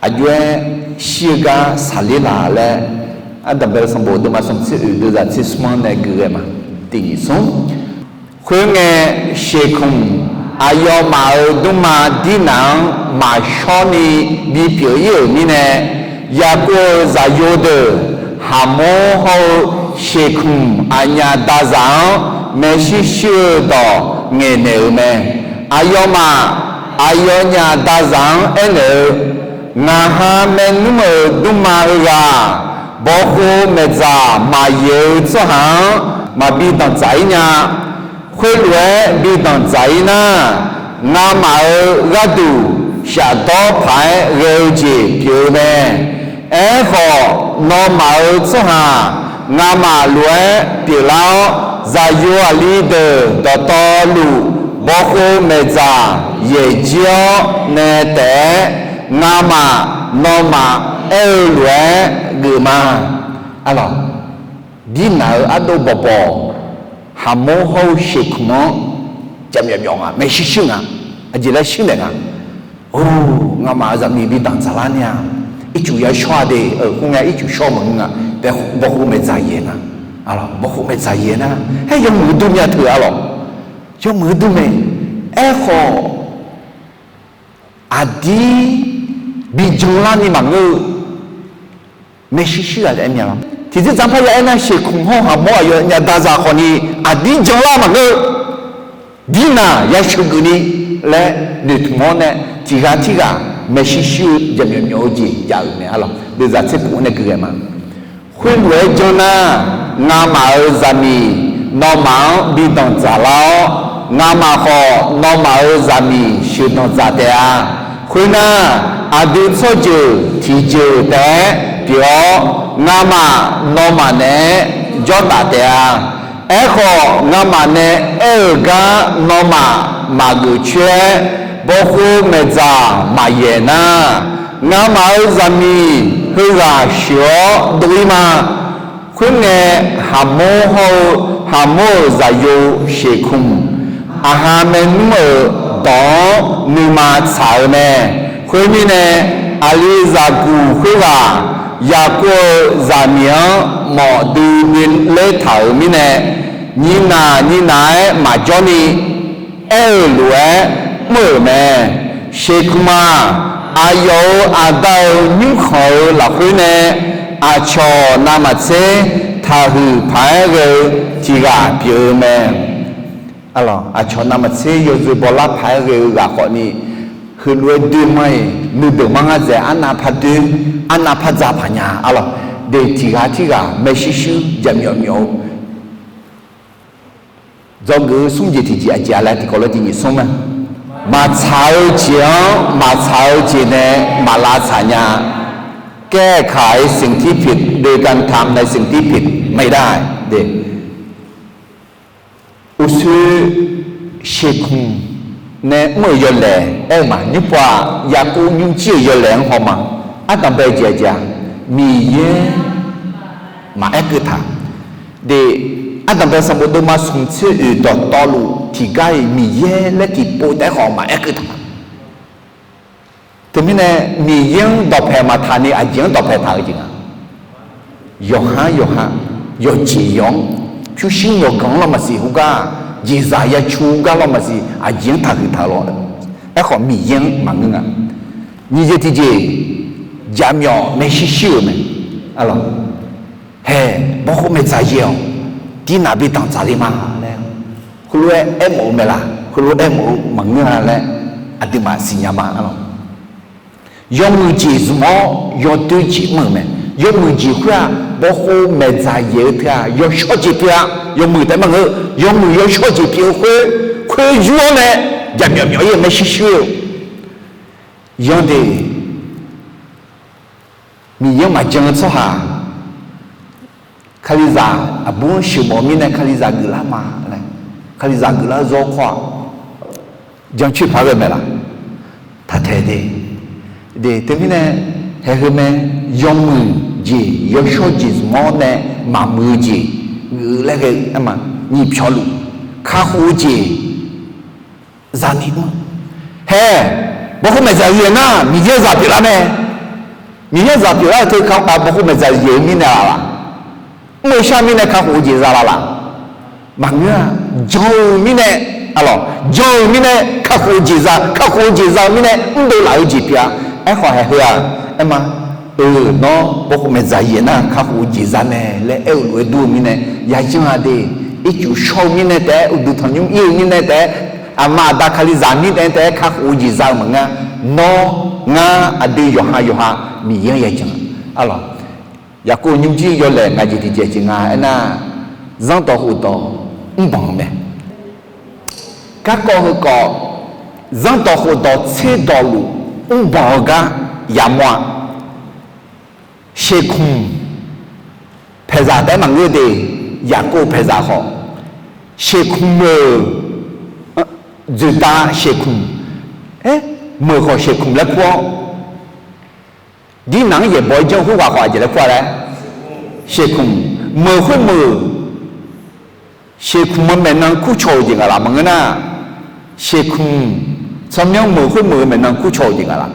Aqjox-aer shir-eu gar saqler laf laer, Ardanqbae-eu sanqbof deuvma smq tser oeq deuvzaq tser smr-anr nae geuf ghae ma. Tiq nyiq smr. Khoerngae, Sheqkmq aqyawfmaf-euq dmrma Dirnaq-anr maqshawr ni bipyeuf-ir-euq mirnae, Yaqkov-euq zaqyo deuq Haqmor hawr-eu Sheqkmq aqnyaf dazaq-anr maershuir shuir-eu dawq ngaeqnaeq-euq mae. Aqyawfmaf aqyawfnyaf dazaq-anr aernaeq-eu, Ngaq ha maernmr-euq dmrma heughaq, bawqkhov maeqdzaq maqyaeq-eu tsawrhaq-anr maqbi danqdzaq-ir nya. Khoerlof-aer bi danqdzaq-ir nar, ngamaf-euq gharduq shafdawr paq-aer ghae-eu jeq pyeuf-eu mae. Aerkhawf, nawmaf-euq tsawrhaq ngamaf lof-aer pyeuflar-awr, zaqyo aqli deuq dawqtawvluf bawqkhov maeqdzaq yaeq jir-awr nae taef-aer, ngamaf nawmaf aer-eu lof-aer geuf ma. Arlawq, Dirnaq-euq ardov bawqbawq, Haqmor hawr-eu Sheqkmq-anr jaqmyawf myawf nga, maershuir shuir nga, aqjeq laer shuir naeq nga. Or, ngamaf-euq zaqmiq bi danqdzaq lar nya. Ircuf yashawr-a de, khoerngae ircuf shawr maqngeur nga. Bawqkhov maeqdzaq yaeq nga. Arlawq, bawqkhov maeqdzaq yaeq nar, haer yawmuiq dur myav teu arlawq. Yawmuiq dur mae. Aerkhawf, aqdir bi janlar ni maqngeur-eu maershuir shuir-a laer aer mya lawr. Tiqjeq dzaq parya aernar, Sheqkmq hawr Haqmor aqyawfnyaf dazaq khawfni aqdir janlar maqngeur-eu, Dirnaq yasheuq geufni laer noeqtmq-awr nae, tiqghaq tirghaq maershuir shuir-eu jaqmyawf myawf-eu jeq jav-euq mae arlawq. Deuvzaq tser puf-anr nae gui ghae ma. Khoerlof-aer janr nar, ngamaf-euq zaqmiq nawmaf-anr bi danqdzaq lar-awr, ngamaf khawf nawmaf-euq zaqmiq sheuqdanq dzaq taef-a. Khoernar, aqdui tsawrjeuq tiqjeuq taef-aer pyeuf-awr, ngamaf nawmaf naeq-aer jawrtaf taef-a. Aerkhawf, ngamaf nae aer-euq gar nawmaf maqgeuf coer-aer, bawqkhov maeqdzaq maqyaeq nar, ngamaf-euq zaqmiq heughaq sheuq-awr dov-ir ma. Khoerngae, Haqmor hawr-eu Haqmor-euq zaqyo Sheqkmq, aqha maernmr-euq dawq-anr nuima tsaq-eu mae. Khoermirnae, aqlizaq guq khoerghaq Yaqkov-euq zaqmiq-anr mawf duidui ler taq-euq mirnae, nyinaq nyinaq-aer maqjawr ni aer-euq lof-aer mr-euq mae. Sheqkmq-aq, aqyawf-euq aqda-euq nymrkhanq-euq lafkhoer nae aqcawq navmaqtser taqhuiq paq-aer ghae-eu tiqghaq pyeuf-eu mae. Aqcawq navmaqtser yawzeu bawlar paq-aer ghae-eu ghaq khawfni, heulof-aer doer mar-iq nuideuq mar ngar dzaeq arnav par doer, arnav par dzaq paq nya. Arlawq, de tiq ghaq tirghaq maershuir shuir jaqmyawf myawf-eu dzawgeuf-eu smr jeq tiqjeq aqjeq-a laer tiqkawv lof jeq nyiq smr mae. Maqtsaq-eu jeq-anr maqtsaq-eu jeq nae maqlavtsaq nya. แก้ไขสิ่งที่ผิดโดยการทำในสิ่งที่ผิดไม่ได้ de. Uqshoe sheuqkmq nae mr-euq yawlaeq aer-eu ma. Nymrpov-aq, Yaqkov nymrjir-euq yawlaeq-anr haw ma. Ardanqbae jeq aqjeq-a, Miqyaer maqaer keuv taq. De, ardanqbae sanqbof deuvma smq tser oeq dawqtawvluf tiqgar-iq Miqyaer laer tiqpov taef-aer khawf maqaer keuv taq. Teumirnae Miqyaer-anr dawqpaeq maqtaq ni aqjeq-anr dawqpaeq taq-eu jeq nga. Yawqha-anr yawqha, yawqjeq yawq-anr, pyurshuir yawqganq-anr lawrmaqsiq heugar, jeqzaq yacu gar lawrmaqsiq aqjeq-anr taqhuiq taq lawr. Aerkhawf Miqyaer-anr maqngeur nga. Nyiq jeq tiqjeq, jaqmyawf maershuir shuir-euq mae. Arlawq, hae, bawrkhov maeqdzaq yaeq-awq, dirnaq bi danqdzaq le ma laer, heulof-aer aermawf-eu mae laq, heulof-aer aermawf-eu maqngeur-a laer, aqduimaf siqnya ma. Arlawq, yawmuiq jeq zmq-awr yawdoer jeq mr-euq mae. Yawmuiq jeq khoer-aq, bawrkhov maeqdzaq yaeq-eu teu-aq, yawshawr jeq pyeuf-a. Yawmuiq taef maqngeur, yawmuiq yawshawr jeq pyeuf-eu khoer, khoer yur-awr nae jaqmyawf myawf-ir-eu maershuir shuir-eu. Yanr de, Miqyaer-anr maqjan-eu tsawrhaq, Kalizaq aqbur-anr sheuqmawf-eu mirnae Kalizaq geuflar ma laer, Kalizaq geuflar-eu zawr kawr-aq, jancoer paq ghae mae laq? Taqtaeq de. De, teumirnae, haeq heu mae, yawmuiq jeq yawshawr jeq zmq-awr nae maqmuiq-eu jeq geuf laer ghae-eu ma. Nyiq pyawqluf, kakhof-eu jeq zaqmiq mr. Hae, bawrkhov maeqdzaq yaeq nar Miqyaer zaq pyeuflar mae. Miqyaer zaq pyeuflar-eu teu ka bawrkhov maeqdzaq yaeq-eu mirnae laf laq? Mr-eu shar mirnae kakhof-eu jeq za laf laq? Maqngeur-a. Jan-eu mirnae, arlawq, jan-eu mirnae kakhof-eu jeq za, kakhof-eu jeq za-eu mirnae mrdov laf-eu jeq pyeuf-a. Aerkhawf haeq heu-aq, aer ma, eu, nawr bawrkhov maeqdzaq yaeq nar kakhof-eu jeq za mae laer aer-eu lof-aer dur-eu mirnae, yajanr-a de. Ircuf shawr-eu mirnae taef-aer, uqduq tanqnymr ir-eu mirnae taef-aer, aqma aqda Kalizaq mirnae taef-aer kakhof-eu jeq za-eu maqngeur. Nawr, ngar, aqdui yawqha yawqha Miqyaer-anr yajan. Arlawq, Yaqkov nymrjir yawlaeq ngaq jeq tiqjeq jeq nga aernar, zanrdawq khofdawq mrbanq-eu mae. Garkawv heukawv, zanrdawq khofdawq tserdawq luf mrbanq-eu gar yamawr-a. Sheuqkmq paeqzaq taef-aer maqngeur de, Yaqkov paeqzaq khawf, sheuqkmq-euq dzoeqdav sheuqkmq, meuq khawf sheuqkmq laer kur-awr, dirnaq-anr yaeqbawq-aer janr khoerghaq khawf aqjeq laer kur-a laer, sheuqkmq, meuq khoermeuq, sheuqkmq-eu maeqnan kurcaw-euq jeq ngaq laf maqngeur nar, sheuqkmq tsawrmyanr meuq khoermeuq-eu maeqnan kurcaw-euq jeq ngaq laf.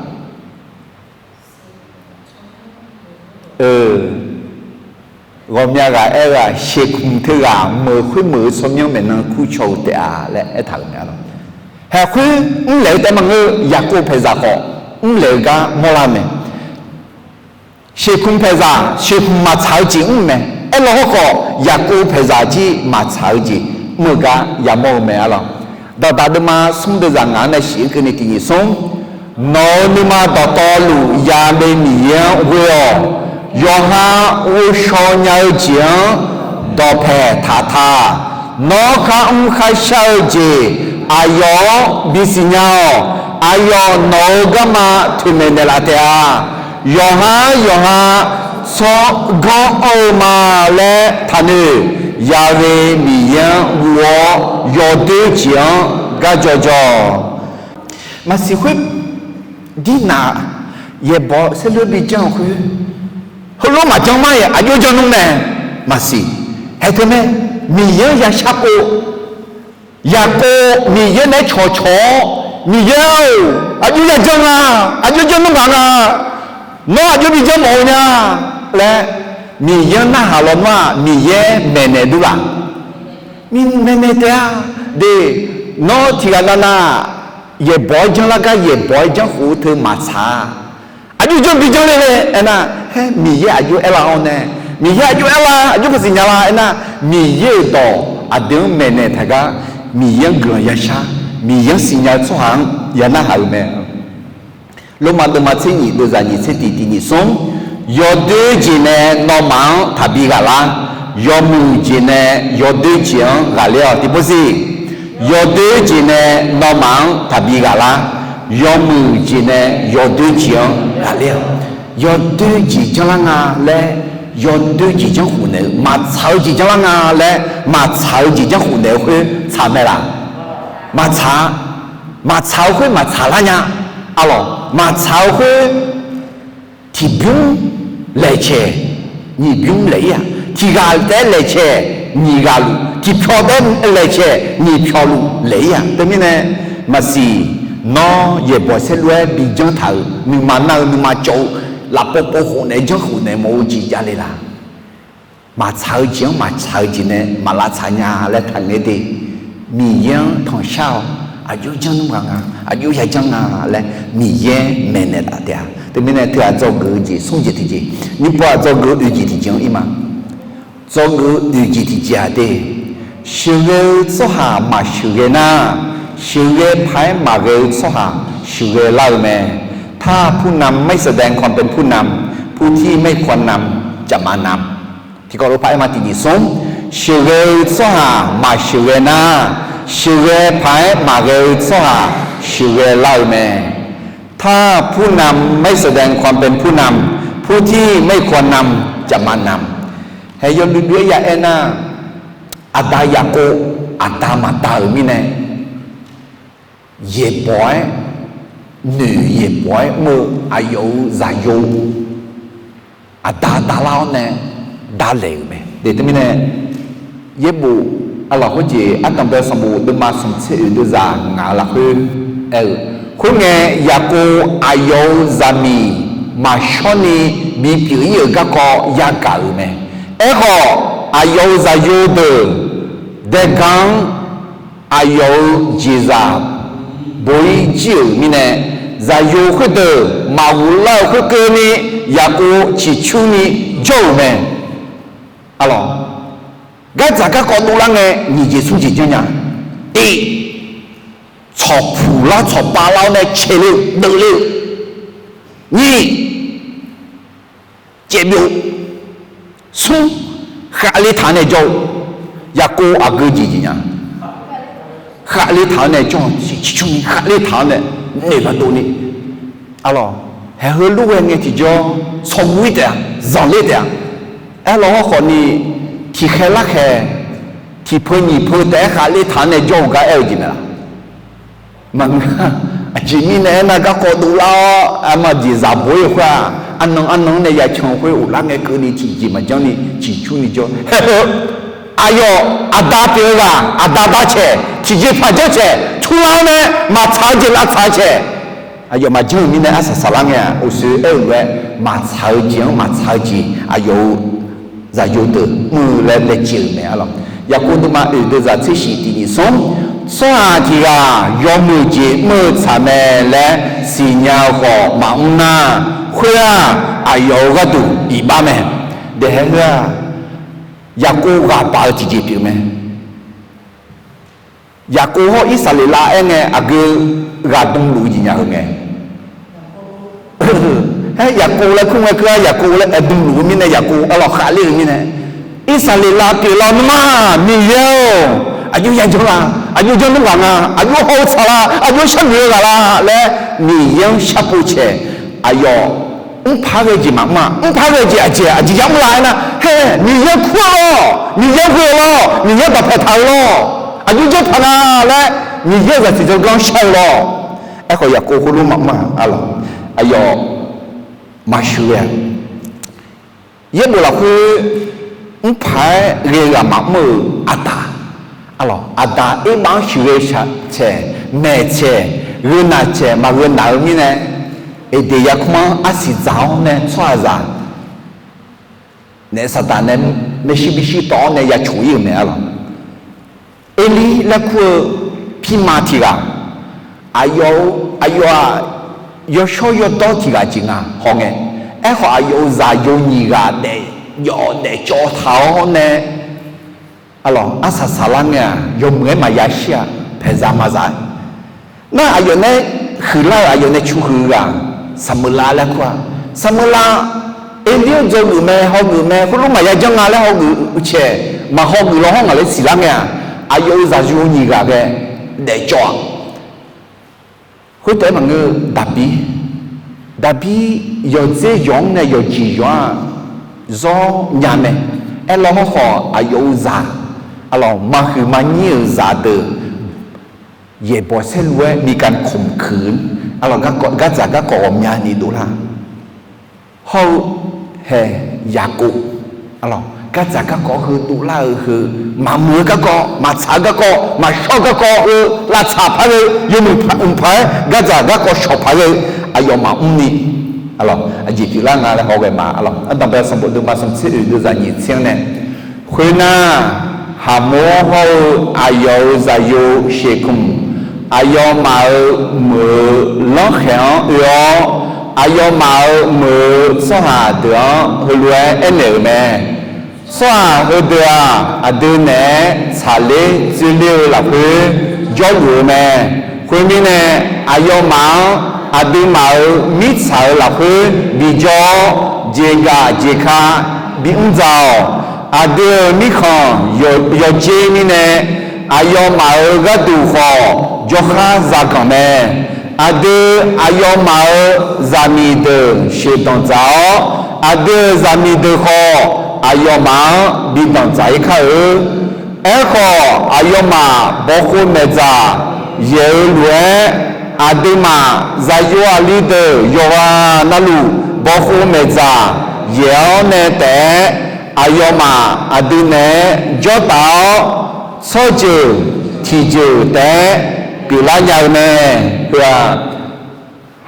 Ghawqmya ghaq aer-eu-aq, sheuqkmq teughaq meuq khoermeuq-eu tsawrmyanr maeqnan kurcaw-eu taef-a laer aertaq-euq mae. Haeq khoer mrlaeq-eu taef maqngeur, Yaqkov paeqzaq khawf mrlaeq-eu gar mawrlar mae. Sheuqkmq paeqzaq, sheuqkmq maqtsaq-eu jeq mr mae. Aerlaw hawrkhawf, Yaqkov paeqzaq jir maqtsaq-eu jeq mr-eu gar yamawr-eu mae. Arlawq, dawqdaq deuvma smr deuvzaq ngaq-anr nae shif-ir keuvni tiq nyiq smr, nawq-euq nuima dawqtawvluf ya'le Miqyaer-anr ghoe-awq. Yawqha ghovshaw nya-eu jeq-anr dawqpaeq taq ta. Nawr kharmr kharshar-eu jeq aqyawf-anr bisiq nya-awq. Aqyawf nawq-euq garma toeqmaeq naeqlaf taef-a. Yawqha yawqha tsawrganr anr-eu ma laer taqnoeq. Ya'le Miqyaer-anr guv-awr yawdoer jeq-anr garjaw jaw. Maqsiq khoer, dirnaq yaeqbawq saerlu-aer bijanr-eu khoer, heulof maqjanr mar-iq aqjox janr nmr mae. Maqsiq, haeq teu mae, Miqyaer-anr ya sharkov, Yaqkov Miqyaer naeq-aer cawqcawq-awr, Miqyaer-or, aqjox yajanr nga, aqjox janr nmr ngaq nga, nawr aqjox bijanr mawf-eu nya laer, Miqyaer-anr narhaq lawnmr-aq Miqyaer maeqnaeq dur laf? Maeqnaeq taef-a. De, nawr tiqghaq navnav yaeqbawq-aer janr lar gar yaeqbawq-aer janr khof-eu teu maqtsaq-a. Aqjox janr bijanr le laer aernar, haer Miqyaer aqjox aerlar-awr nae, Miqyaer aqjox aerlar, aqjox maqsiq nya la aernar, Miqyaer-euq dawq aqdui-anr maeqnaeq taq gar Miqyaer-anr guiqlanq yashar, Miqyaer-anr siqnya-eu tsawrhaq-anr ya narhaq-euq mae. Lormav deuvma tser nyif deuvzaq nyif tser tiq tiq nyif smr, yawdoer jeq nae nawmaf-anr taqbi ghaqlar, yawmuiq jeq nae yawdoer jeq-anr ghaqler-awq. Tiqpov siq, yawdoer jeq nae nawmaf-anr taqbi ghaqlar, yawmuiq jeq nae yawdoer jeq-anr ghaqler-awq. Yawdoer jeq janrlar nga laer, yawdoer jeq janrkhofnaeq-eu, maqtsaq-eu jeq janrlar nga laer maqtsaq-eu jeq janrkhofnaeq-eu khoer tsaq mae laq? Maqtsaq-a. Maqtsaq-eu khoer maqtsaqlar nya. Arlawq, maqtsaq-eu khoer tiqbymr laeqcaeq nyiq bymr laeq-ir-aq, tiqghaq taef-aer laeqcaeq nyiq ghaq luf, tiqpyawq taef-aer laeqcaeq nyiq pyawq luf laeq-ir-aq. Teumirnae maqsiq, nawr yaeqbawq saerlu-aer bi janr taq-euq nuima nar-eu nuima cawv-eu lafpov pov khofnaeq janrkhofnaeq mawf-eu jeq javle laq? Maqtsaq-eu jeq-anr maqtsaq-eu jeq nae maq lavtsaq nya laer taqngaeq de. Miqyaer-anr tanqshar-awq. Aqjox janr nmr ghaq nga, aqjox ya janr nga laer Miqyaer maeqnaeq taf taef-a. Teumirnae teughaq dzawgeuf-eu jeq smr jeq tiqjeq, nyiq pov-aq dzawgeuf-eu oeq jeq tiqjeq-anr ir ma. Dzawgeuf-eu oeq jeq tiqjeq-aq de, sheuqghae-eu tsawrhaq maqsheuqghae nar, sheuqghae paq-aer maqghae-eu tsawrhaq sheuqghae lar-eu mae. ถ้าผู้นำไม่แสดงความเป็นผู้นำ ผู้ที่ไม่ควรนำจะมานำ Tiqkawv lof paq-aer ma tiq nyiq smr, sheuqghae-eu tsawrhaq maqsheuqghae nar, sheuqghae paq-aer maqghae-eu tsawrhaq sheuqghae lar-eu mae. ถ้าผู้นำไม่แสดงความเป็นผู้นำ ผู้ที่ไม่ควรนำจะมานำ Hae yawluiv luiv-aer ya aer nar, aqda Yaqkov aqda maqda-euq mirnae, yaeqbawq-aer noeq yaeqbawq-aer mr-eu aqyawf-euq zaqyo aqda dalar-awr nae davlaeq-euq mae. Teumirnae yaerbof arlawq khoerjeq ardanq bae sanqbof deuvma smq tser oeq deuvzaq ngaq-eu lafkhoer aer-eu, khoerngae Yaqkov aqyawf-euq zaqmiq maqshawrni bipyeuf-ir-euq garkawv yagaq-euq mae. Aerkhawf, aqyawf-euq zaqyo deuq daega-anr aqyawf-euq jeqzaq bo-ir jir-euq mirnae, zaqyo khoerdeuq maqghof lar-euq khoerkeuvni Yaqkov ciqcurni jawr-euq mae. Arlawq, gardzaq garkawv dovlar ngae nyiq jeq smr jeq janrnya. Tiq, tsawqpuq lar tsawqpav lar-awr nae caeq le-eu deuvle-eu. Nyiq, caevbyov. Smr, khaqle taq-awr nae jawr-eu. Yaqkov aqgeu jeq jeq nya. Khaqle taq-awr nae jawr-eu, ciqcurni khaqle taq-awr nae noeq gardovni. Arlawq, haeq heu lur ghae ngae tiqjawr tsawrguv-ir taef-a, zanqler taef-a. Aerlawq hawrkhawf ni, tiqkhaeq larkhaeq, tiqpeu nyiq peu taef-aer khaqle taq-awr nae jawr-eu gar aer-eu jeq mae laq? Maqngeur. Aqjeq mirnae aernar, garkawv dovlar-awr arma jeqzaq bo-ir-eu khoer-aq, arnan arnan-anr nae yacan khoer ghoflar ngae keuvni tiqjeq maqjanr ni ciqcurni jawr. Haeq heu aqyawf aqda pyeuf-eu ghaq, aqda bar caeq, tiqjeqpaq janr caeq, turlar-awr nae maqtsaq-eu jeq lavtsaq-eu caeq, aqyawf maqjanr-euq mirnae arsaq saqlar ngae-aq, uqshoe aer-euq lof-aer maqtsaq-eu jeq-anr maqtsaq-eu jeq aqyawf-euq zaqyo deuq mr-eu laer laejae-euq mae arlawq. Yaqkov deuvma oeq deuvzaq tser shif tiq nyiq smr, tsawrhaq tiq ghaq yawmuiq jeq mr-eu tsaq mae laer siqnya-eu khawf maqmr nar, khoer-aq, aqyawf-euq gharduq iqbax mae. Daehae heu-aq, Yaqkov ghaq baq-eu tiqjeq pyeuf mae. Yaqkov hawr Irsaqleqlav aer ngae aqgeu ghaq dmluf-eu jeq nya-eu mae. Aer, Yaqkov laer kur ngae keuv-ar, Yaqkov laer aer dmluf-eu mirnae, Yaqkov arlawq khaqler-eu mirnae, Irsaqleqlav pyeuflar nuima, Miqyaer-or, aqjox yajanr la, aqjox janr nmr ghaq nga, aqjox haw-eu tsaq la, aqjox sharnoeq-eu ghaq la laer Miqyaer-anr sharpov caeq, aqyawf mrpar ghae jeq maqmr-a. Mrpar ghae jeq aqjeq aqjeq yamr la aernar, hae, Miqyaer kur-eu lawr, Miqyaer ghoe-eu lawr, Miqyaer dawqpae taq-eu lawr, aqjox janr taq nga laer Miqyaer-euq zaqsiq dzawrganr shar-eu lawr. Aerkhawf Yaqkov khoerlof maqmr-a arlawq. Aqyawf maqsheuq ghae-a. Yaerbof lafkhoer mrpaq-aer ghae-eu ghaq maqmr-euq aqda, arlawq, aqda erbav-anr sheuqghae caeq, maeq caeq, gheu naq caeq maqgheu naq-eu mirnae, Eqdeq yarkmr-anr arsiq dzaq-awr nae tsawrhaqzaq naef saqdaq nae maershuir bishir tawv-awr nae ya coq-ir-euq mae arlawq. Erlir laer kur-eu pirma tiq ghaq, aqyawf-eu, aqyawf-aq, yawshawr yawdawr tiq ghaq jeq nga hawngae, aerkhawf aqyawf-euq zaqyo nyiq ghaq daef jawf daef cawv taq-awr nae, Arlawq, arsaq saqlar ngae-aq, yawmuiq-aer maqya shir-aq, paeqzaq maqzaq-aer. Nar aqyawf nae huiqlar-euq aqyawf nae cu huiq-eu ghaq, Saqmeuqlav laer kur-a. Saqmeuqlav, Eqlir-anr dzawgeuf mae, hawgeuf mae, khoerlof maqya janr nga laer hawgeuf-eu caeq, maqhaw geuf law hawr ngaq laer siqlar ngae-aq, aqyawf-euq zaqyo nyiq ghaq ghae daefcawv-aq. Khoertaef-aer maqngeur-eu Daqbir, Daqbir yawdzer yawq-anr nae yawqjeq yawq-anr zawr nya mae. Aerlawr hawrkhawf aqyawf-euq zaq, arlawq, maqhuiq maqnyir-euq zaqdeuq yaeqbawq saerlu-aer miqkaq kamq kuiq, arlawq, gardzaq garkawv ghawqmyani dovlar hawr-eu hae, Yaqkov, arlawq, gardzaq garkawv heu dovlar-eu heu, maqmuiq-eu garkawv, maqtsaq-eu garkawv, maqshawr-eu garkawv heu lavtsaq par ghae-eu, yawmuiq paq-aer gardzaq garkawv shawq paq ghae-eu aqyawfmaf mrni, arlawq, aqjeq pyeuflar nga laer haw ghae ma. Arlawq, Ardanqbae sanqbof deuvma smq tser oeq deuvzaq nyiq tser-anr nae, khoernar, Haqmor hawr-eu aqyawf-euq zaqyo Sheqkmq, aqyawfmaf-euq meuq-eu lanrkhaeq-anr oe-awr, aqyawfmaf-euq meuq-eu tsawrhaq deuq-anr heulof-aer aernaeq-euq mae. Tsawrhaq heudeuq-aq, aqdui naeq-aer tsaqler dzoerler-eu lafkhoer jawrluf-eu mae. Khoermirnae, aqyawfmaf-anr aqduimaf-euq mirtsaq-euq lafkhoer bijawr-awr, jeqgaf jeqka bimr dza-awq. Aqdui-euq mirkhanq yawqjeq mirnae, aqyawfmaf-euq gharduq khawf jawrkhar zaganq mae. Aqdui aqyawfmaf-euq zaqmiq deuq sheuqdanq dzaq-awr, aqdui-euq zaqmiq deuq khawf aqyawfmaf-anr bidanq dzaq-ir kar-eu. Aerkhawf, aqyawfmaf bawqkhov maeqdzaq yaeq-eu lof-aer, aqduimaf zaqyo aqli deuq yawqghaq navluf bawqkhov maeqdzaq yaeq-awr nae taef-aer, aqyawfmaf aqdui naeq-aer jawrtaf-awr, tsawrjeuq tiqjeuq taef-aer pyeuflar nya-eu mae. Heu-aq,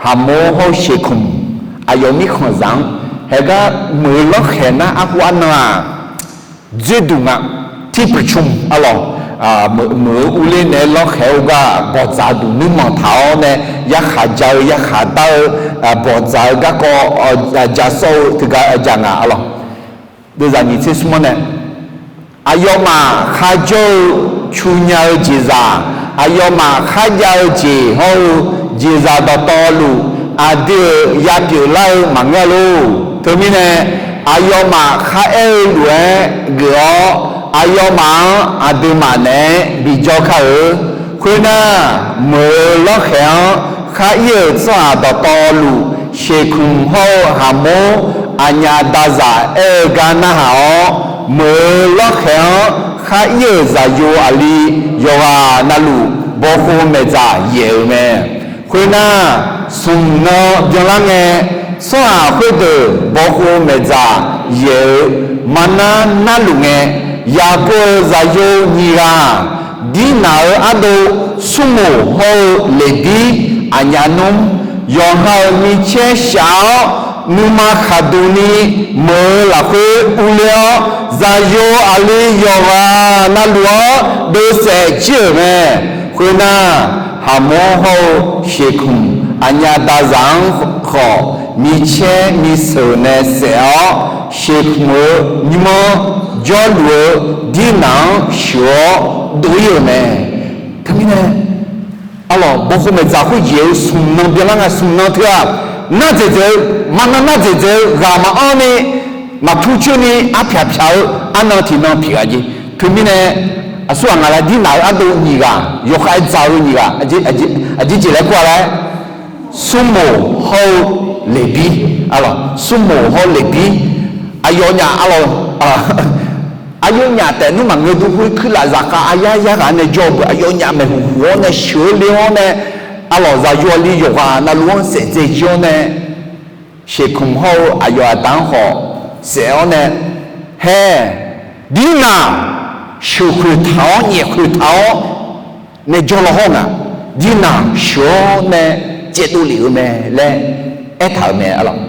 Haqmor hawr-eu Sheqkmq aqyawf mirkhanqzaq-anr haegar meuq-eu lanrkhaeq nar arhu arnan-aq, dzoerduq nga. Tiqpavcmq, arlawq, meuq-eu urler naeq-aer lanrkhaeq-eu gar bawqdzaq duq nuirmanq taq-awr nae yarkhaq ja-eu yarkhaq dar-eu, bawqdzaq-eu garkawv ja sawr-eu teugar ja nga, arlawq. Deuvzaq nyiq tser smr-anr nae, aqyawfmaf kharjawr-eu cu nya-eu jeqzaq, aqyawfmaf kharjav-eu jeq hawr-eu jeqzaq dawqtawvluf, aqdui-euq yapyeuf lar-eu maqngeur lor. Teumirnae, aqyawfmaf kharaer-eu lof-aer geuf-awr, aqyawfmaf-anr aqduimaf naeq-aer bijawr kar-eu. Khoernar, meuq-eu lanrkhaeq-anr khar ir-euq tsawrhaq dawqtawvluf, Sheqkmq hawr-eu Haqmor aqnyaf dazaq aer-eu gar narhaq-awr, meuq-eu lanrkhaeq-anr khar ir-euq zaqyo aqli yawqghaq navluf bawqkhov maeqdzaq yaeq-euq mae. Khoernar, smq nan byanlar ngae, tsawrhaq khoerdeuq bawqkhov maeqdzaq yaeq-euq maqnar narluf ngae, Yaqkov-euq zaqyo nyiq ghaq, Dirnaq-euq ardov Smrmoq hawr-eu Leqbir, aqnyaf nmr, yawqha-euq micaer shaf-awr, nuima khaqduq ni meuq-eu lafkhoer urler-awr, zaqyo aqli yawqghaq navluf-anr deuvsaef jir-euq mae. Khoernar, Haqmor hawr-eu Sheqkmq aqnyaf dazaq-anr khawf, micaer miseuq nae saef-awr, Sheqkmq-euq nymr-anr jawrluf-eu Dirnaq-anr sheuq-awr dov ir-euq mae. Teumirnae, arlawq, bawqkhov maeqdzaq khoer yaeq-eu smq nan byanlar nga. Smq nan teu-aq, nar dzaeqdzaeq-eu, maqnan nar dzaeqdzaeq-eu ghaq maqanr ni, maqtur coer ni arpyaq pyaq-eu arnan tiqnan pyeuf-a jeq. Teumirnae, aqsurghaq ngaq laer Dirnaq-euq ardov nyiq ghaq, yawkhav-aer dzaq-eu nyiq ghaq, aqjeq jeq laer kur-a laer, Smrmoq hawr-eu Leqbir, arlawq, Smrmoq hawr Leqbir, aqyawfnyaf, arlawq, aqyawfnyaf taef nmr maqngeur dur khoer kuirlaf zaqkhav aryar yar ghaq nae jawr-eu beu aqyawfnyaf maeqhuq huq-awr nae sheuq-eu le-awr nae, arlawq, zaqyo aqli yawqghaq navluf-anr saef dzae jir-awr nae, Sheqkmq hawr-eu aqyawf aqda-anr khawf saef-awr nae, hae, Dirnaq sheuqkhoeq taq-awr nyaefkhoeq taq-awr nae jawr law hawr ngaq, Dirnaq sheuq-awr nae caevdov lef-eu mae laer aertaq-euq mae, arlawq.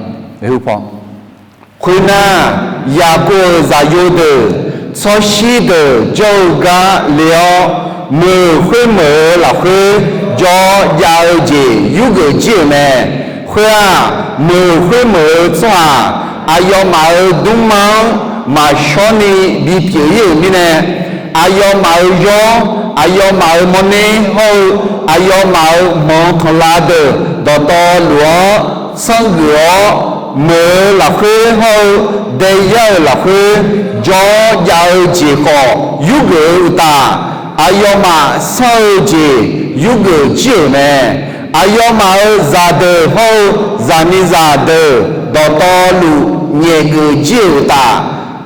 Khoernar, Yaqkov-euq zaqyo deuq tsawrshir deuq jawr-eu gar le-awr, meuq khoermeuq-eu lafkhoer jawr jav-eu jeq yurgeuf jir-euq mae. Khoer-aq, meuq khoermeuq-eu tsawrhaq aqyawfmaf-euq dmrma-anr maqshawr ni bipyeuf ir-euq mirnae, Aqyawfmaf-euq yawr, aqyawfmaf-euq mawrner hawr-eu aqyawfmaf-euq manq tanqlav deuq dawqtawvluf-anr sanrgeuf-awr, meuq-euq lafkhoer hawr-eu daeyar-euq lafkhoer jawr jav-eu jeq khawf yurgeuf-eu uqtaf, aqyawfmaf sanr-eu jeq yurgeuf jir-euq mae. Aqyawfmaf-euq zaqdeuq hawr-eu zaqmiqzaq deuq dawqtawvluf nyaefgeuf jir-euq uqtaf,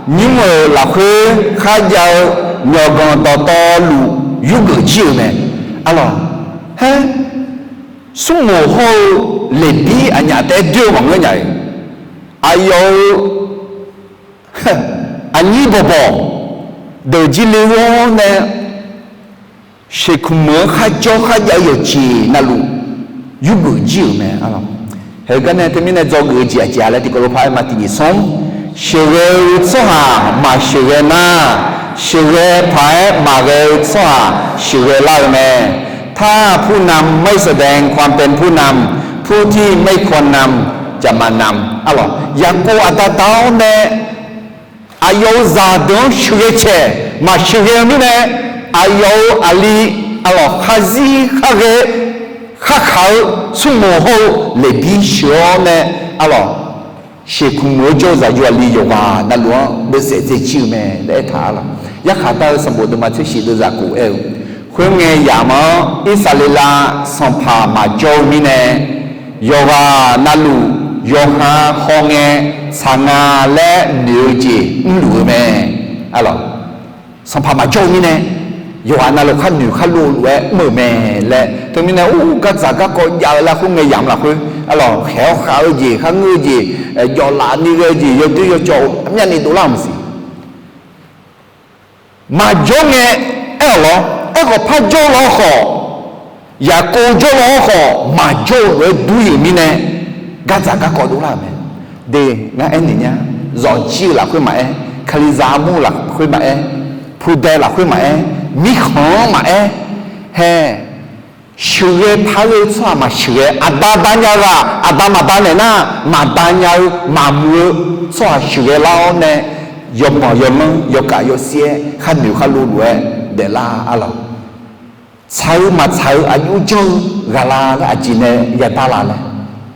nymr-euq lafkhoer kharjav-eu myawqganq dawqtawvluf yurgeuf jir-euq mae. Arlawq, haer, smrmoq hawr-eu Leqbir aqnyaf taef-aer doer-eu maqngeur nya-iq, aqyawf-euq aqnyir bawqbawq deuq jir le-awr nae, sheuqkmq meuq-anr kharjawr kharjav-eu yawqjeq navluf yurgeuf jir-euq mae. Arlawq, heugar nae teumirnae dzawgeuf-eu jeq aqjeq-a laer tiqkawv lof par aer ma. Tiqnyif smr, sheuqghae-eu tsawrhaq maqsheuqghae nar, sheuqghae paq-aer maqghae-eu tsawrhaq sheuqghae lar-eu mae. ถ้าผู้นำไม่แสดงความเป็นผู้นำ ผู้ที่ไม่ควรนำจะมานำ Arlawq, Yaqkov aqda da-awr nae aqyawf-euq zaqdeuq-anr sheuqghae caeq maqsheuqghae-eu mirnae, aqyawf-euq aqli, arlawq, kharzir kharghae kharkaq-eu smrmoq hawr-eu Leqbir sheuq-awr nae, arlawq, sheuqkmq meuq-anr jawr-eu zaqyo aqli yawqghaq navluf-anr beuvsaef dzaejir-eu mae laer aertaq-a lawq. Yarkhaq dar-eu sanqbof deuvma tser shif deuvzaq kof aer-eu, khoerngae yamq-anr Irsaqleqlav sanqpaq maqjawr-eu mirnae, yawqghaq navluf yawqha hawngae tsaq nga laer noeq-eu jeq mrluf-eu mae. Arlawq, sanqpaq maqjawr-eu mirnae, yawqghaq navluf khar noeq khar lov lof-aer mr-euq mae laer teumirnae, or, gardzaq garkawv jav-eu laer khoerngae yamq lafkhoer, arlawq, khaeq-awr khav-eu jeq, kharngeur-eu jeq, jawf laf ni ghae-eu jeq, yawdoer yawcawv-eu myavni dovlar-euq maqsiq. Maqjawr ngae aer-awq lawr. Aerkhawf par jawr law khawf, Yaqkov jawr law-awr khawf maqjawr-eu lof-aer dur-ir-euq mirnae, gardzaq garkawv dovlar-euq mae. De, ngar aernaeq nya, zawqjir-eu lafkhoer maqaer, Kalizaq armur-eu lafkhoer maqaer, pudae lafkhoer maqaer, mirkhanq-anr maqaer, hae, sheuqghae par-eu tsawrhaq maqsheuqghae, aqda da nya ghaq aqda maqda naeq nar, maqda nya-eu maqmuiq-eu tsawrhaq sheuqghae lar-awr nae, yawbanq yawlanr yawkaf yawsir-aer khar noeq khar lov lof-aer daeflar-a lawq. Tsaq-eu maqtsaq-eu aqjox janr-eu ghaq la laer aqjeq nae yadar la laer,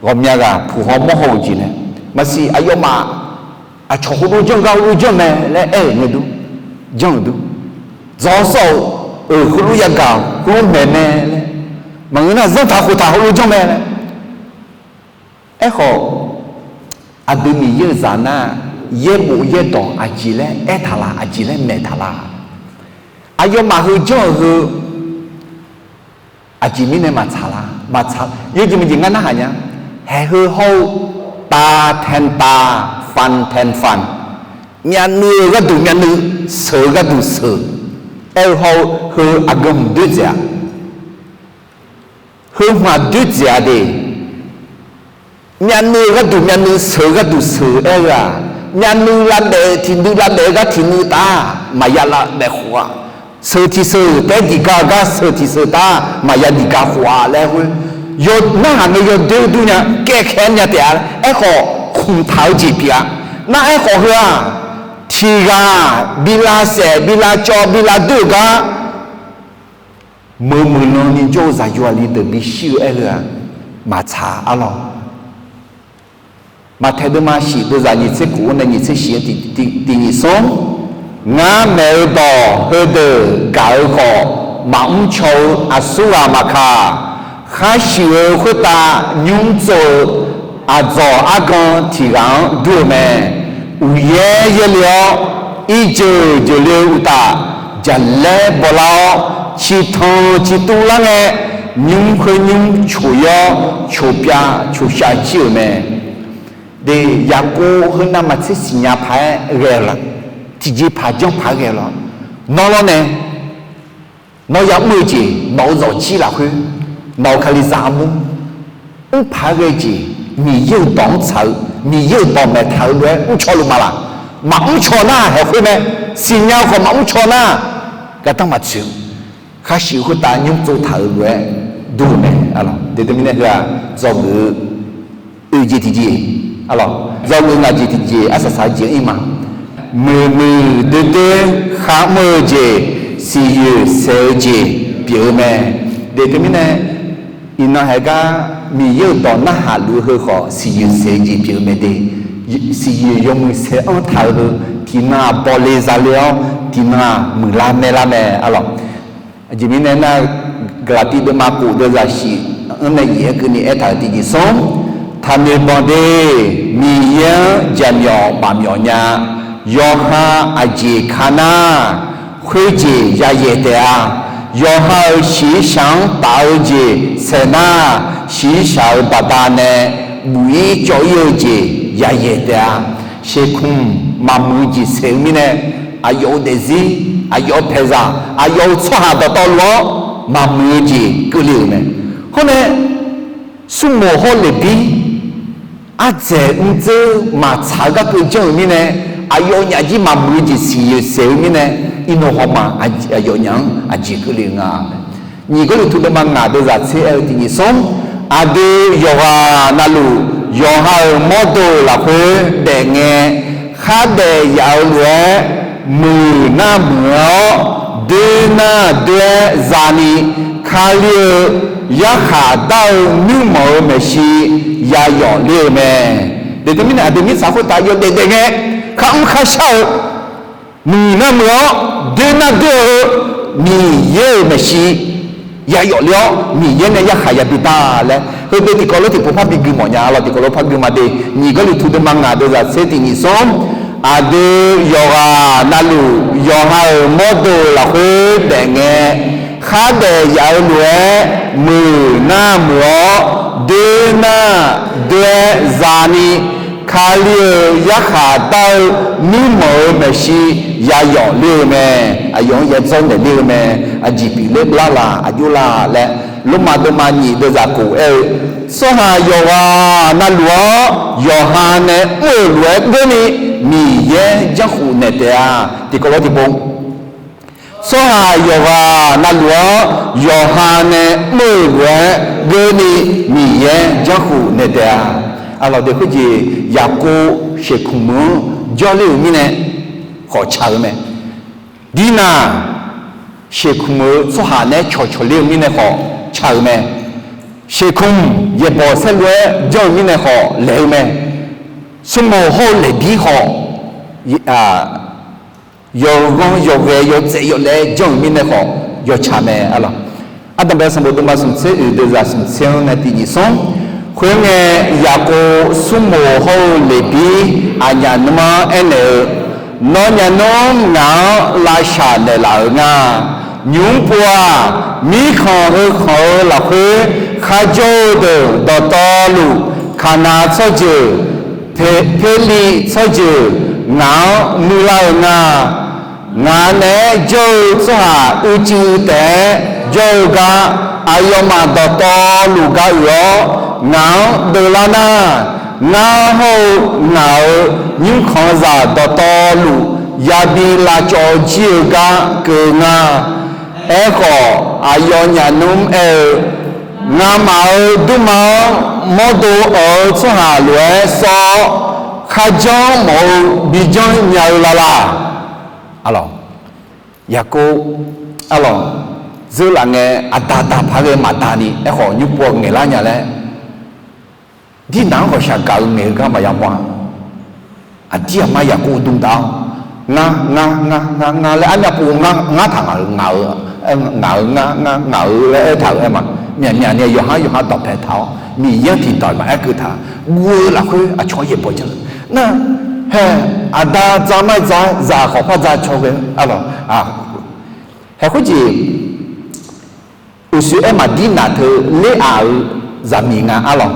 ghawqmya ghaq puq haw mawr haw-eu jeq nae, maqsiq aqyawfmaf aqcawq khoerlof janr gar khoerlof janr mae laer aer-euq ngae dur, janr-euq dur, dzawq sawr-euq, euq khoerlof yagaq-awq, khoerlof maeq mae laer, maqngeur nar zanrtaq khoftaq khoerlof janr mae laer. Aerkhawf, aqdui Miqyaer-euq zaq nar, yaerbof yaerdawq aqjeq laer aertaq la, aqjeq laer maeqtaq la? Aqyawfmaf heu janr-euq heu aqjeq mirnae maqtsaq la, maqtsaq, yawjeq maqjeq ngar narhaq nya. Haeq heu hawr-eu, ตาแทนตา ฟันแทนฟัน myavnuiv-eu gharduq myavnuiv, seuq-eu gharduq seuq, aer-eu hawr-eu heu aqgeu hmq doer dzaeq-a. Heu hmq-aq doer dzaeq-a de. Myavnuiv-eu gharduq myavnuiv, seuq-eu gharduq seuq aer-eu-aq, myavnuiv lavdaef-eu tiqnuiv lavdaef-eu gar tiqnuiv taf maqya lavdaef khof-a. Seuq tiqseuq taef-aer diqga-eu gar seuq tiqseuq taf maqya diqga khof-a laer khoer, yaw narhaq ngae yawdoer dur nya, kaevkhaeq-aer nya taef-a. Aerkhawf, khmqtaq-eu jeq pyeuf-a. Nar aerkhawf heu-aq, tiq ghaq bi lavsaef bi lavcawv bi lavdoer-euq gar meuq muiqlan ni jawr-eu zaqyo aqli deuq bishir-eu aer-eu-aq, maqtsaq arlawr. Maqtaeq deuvma shif deuvzaq nyiq tser kof-anr nae nyiq tser shif-anr tiq nyiq smr, ngar maeq-eu dawq heudeuq gaq-eu khawf, maqmr caw-eu aqsurghaq maqkaq, khar shuif-eu khoertav nymr tsov-eu aqdzawq argan tiq ghaq-anr dur-eu mae. Uqyaer yaerle-awr, irjeuq jeuqle-eu uqtaf, jaqlaer bawlar-awr, ciqtanq ciqtuv lar ngae, nymr khoernymr coq-ir-awr, coq pyav coq shav jir-euq mae. De, Yaqkov heu navmaqtser siqnya paq-aer ghae-eu la? Tiqjeqpaq janr paq-aer ghae-eu la? Nawr lawrnae, nawr ya'mr-eu jeq, nawq-euq zawqjir lafkhoer, nawq-euq Kalizaq armur, mr paq-aer ghae-eu jeq, Miqyaer-euq dawq-anr tsaq-eu, Miqyaer-euq dawq maeqtaq-euq lof-aer mrcaw luf ma laq? Maqmr caw nar haeq khoer mae. Siqnya-eu khawf maqmr caw nar, gardanr maqtsoeq-eu, khar shuif-eu khoertav nymr tsov taq-euq lof-aer dur-eu mae. Aqlawq, de deuq mirnae heu-aq, dzawgeuf-eu oe jeq tiqjeq, aqlawq, dzawgeuf ngaq jeq tiqjeq, arsaq saq-eu jeq-anr ir ma. Muiqmuiq doerdoer kharmr-eu jeq, siqyoeq saeq-eu jeq pyeuf-eu mae. Deuq teumirnae, iqnan haeq gar Miqyaer-euq dawq narhaq luf-eu heu khawf siqyoeq saeq-eu jeq pyeuf-eu mae de. Siqyoeq yawmuiq saeq-anr taq-eu heu tiqnan-aq bawle zale-awr tiqnan-aq muiqlar maerlar mae arlawq. Aqjeq mirnae nar, Gaqlaqtiv deuvma khof deuvzaq shif anr nae yif-aer keuvni aertaq-euq tiqjeq smr, taqnoeq banq de. Miqyaer-anr jaqmyawf maqmyawf nya. Yawqha aqjeq ka nar, khoerjeq yayaeq taef-a. Yawqha-euq shiqshaq-anr taf-eu jeq saeq nar, shiqshaq-euq baqdanae buq-ir cawv-ir-eu jeq yayaeq taef-a. Sheuqkmq maqmuiq-eu jeq saeq-eu mirnae, aqyawf-euq daefzir, aqyawf-euq paeqzaq, aqyawf-euq tsawrhaq dawqtawvluf-anr maqmuiq-eu jeq keuvle-euq mae. Hawr nae, smrmoq hawr-eu Leqbir ardzaeq mrdzeur maqtsaq-eu garkeuv janr-euq mirnae, aqyawfnyaf jir maqmuiq-eu jeq siqyoeq saeq-eu mirnae, iqnan hawma aqyawfnyaf-anr aqjeq keuvle-eu nga. Nyiq Gawrliqtu deuvma ngaq deuvzaq tser aer-eu tiqjeq smr, aqdui yawqghaq navluf yawqha-euq mawrdo lafkhoer daefngae, khardaef yaf-eu lof-aer muiq nar muiq-awr, doer nar doer-aer zani, Kali-eu yarkhaq dar-eu nuirmanq-eu maeqshi yayawf ler-eu mae. Deuq teumirnae aqdui mirtsaq khoertav yawdaef daefngae, kharmr kharshar-eu, muiq nar muiq-awr doer nar doer-eu Miqyaer-euq maeqshi yayawf ler-awr Miqyaer nae yarkhaq yabi dar laer heudeuq tiqkawv lof tiqpov par bi gui mawf nya lawq. Tiqkawv lof par gui ma de. Nyiq Gawrliqtu deuvma ngaq deuvzaq tser tiqjeq smr, aqdui yawqghaq navluf yawqha-euq mawrdo lafkhoer daefngae, khardaef yaf-eu lof-aer muiq nar muiq-awr doer nar doer-aer zani, Kali-euq yarkhaq dar-eu nuirmanq-eu maeqshi yayawf ler-eu mae. Aqyawf-anr yadzawr naeq ler-eu mae. Aqjeq pyeufler lar la, aqjox la laer, Lormav deuvma nyiq deuvzaq khof aer-eu, tsawrhaq yawqghaq navluf-anr yawqha nae mr-euq lof-aer geurni Miqyaer janrkhuf naeq taef-a. Tiqkawv lof tiqpov, tsawrhaq yawqghaq navluf-anr yawqha nae mr-euq lof-aer geurni Miqyaer janrkhuf naeq taef-a. Arlawq deuq khoerjeq Yaqkov sheuqkmq-anr jawrler-euq mirnae khawf ca-eu mae. Dirnaq sheuqkmq-eu tsawrhaq naeq-aer cawqcawq ler-eu mirnae khawf ca-eu mae. Sheuqkmq yaeqbawq saerlu-aer janr-eu mirnae khawf laeq-eu mae. Smrmoq hawr-eu Leqbir khawf, yawghanr yawghae yawtsaev yawlaev-aer janr-euq mirnae khawf yawtsaq mae arlawq. Ardanqbae sanqbof deuvma smq tser oeq deuvzaq smq tser-anr nae tiqjeq smr, khoerngae Yaqkov smrmoq hawr-eu Leqbir aqnyaf nmr-anr aernaeq-eu, Nawnyaf nmr ngaq-anr lavshaq naeqlaf-euq nga. Nymq-mr pov-aq, mirkhanq heukhanq-eu lafkhoer kharjawr-eu deuq dawqtawvluf, Kaqnaq tsawrjeuq, Perliv tsawrjeuq ngaq-anr muiqlar-euq nga. Ngaq naeq-aer jawr-eu tsawrhaq uicuiv taef-aer jawr-eu gar, aqyawfmaf dawqtawvluf ga uiq-awr ngaq-anr deuvlar nar, ngar hawr-eu ngaq-euq nymrkhanqzaq dawqtawvluf yabi lavcawv jir-eu gar keuv nga. Aerkhawf, aqyawfnyaf nmr aer-eu, Ngamaf-euq dmrma-anr mawrdo awq-eu tsawrhaq lof-aer sawr-awr, kharjanr mawf-eu bijanr nya-eu lala. Arlawq, Yaqkov, arlawq, zeur laf ngae aqda daq paq ghae maqda ni aerkhawf nymr pov ngaeqlar nya laer, dirnaq-anr ghawqshaq gaq-eu ngaeq-eu gar maqya mawr-a. Aqdir aqma Yaqkov dmq taf-awr, ngar ngar ngar ngar ngar laer armyav pov ngar ngar taq ngaq-euq, ngaq-euq ngar ngar ngaq-euq laer aertaq-euq aer ma. Myaqmyaq ni yawqhar yawqha dawqpae taq-awr Miqyaer-anr tiqdawq maqaer keuv taq. Guv-eu lafkhoer aqcawq-anr yaeqbawq janr-eu nar, hae, aqda dza mar dza-aer zaq khawf par dza caw ghae-eu arlawq. Hae khoerjeq uqshoe aer maqdir naq teu Ler-aq-euq zaqmiq nga arlawq.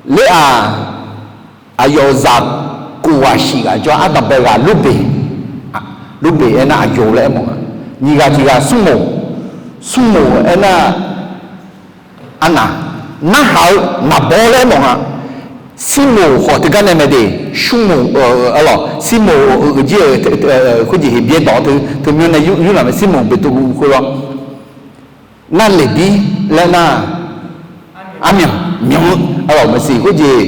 Ler-aq, aqyawf-euq zaq kof ghaq shif ghaq jawr-a. Ardanqbae ghaq Lurbeq, Lurbeq aernar aqyawf laer aermawf nga. Nyiq ghaq tiq ghaq Smrmoq, Smrmoq aernar arnaq, narhaq-eu naqbawr laer aermawf nga. Smrmoq khawf teugar nae mae de, Smrmoq, arlawq, Smrmoq-euq jir-euq khoerjeq Heqbyaer dawq teu teumyanr nae yurlaq mae, Smrmoq Beqtuvluv khoerlawr. Nar Leqbir laer nar, armyanq myanq-eu arlawq maqsiq khoerjeq.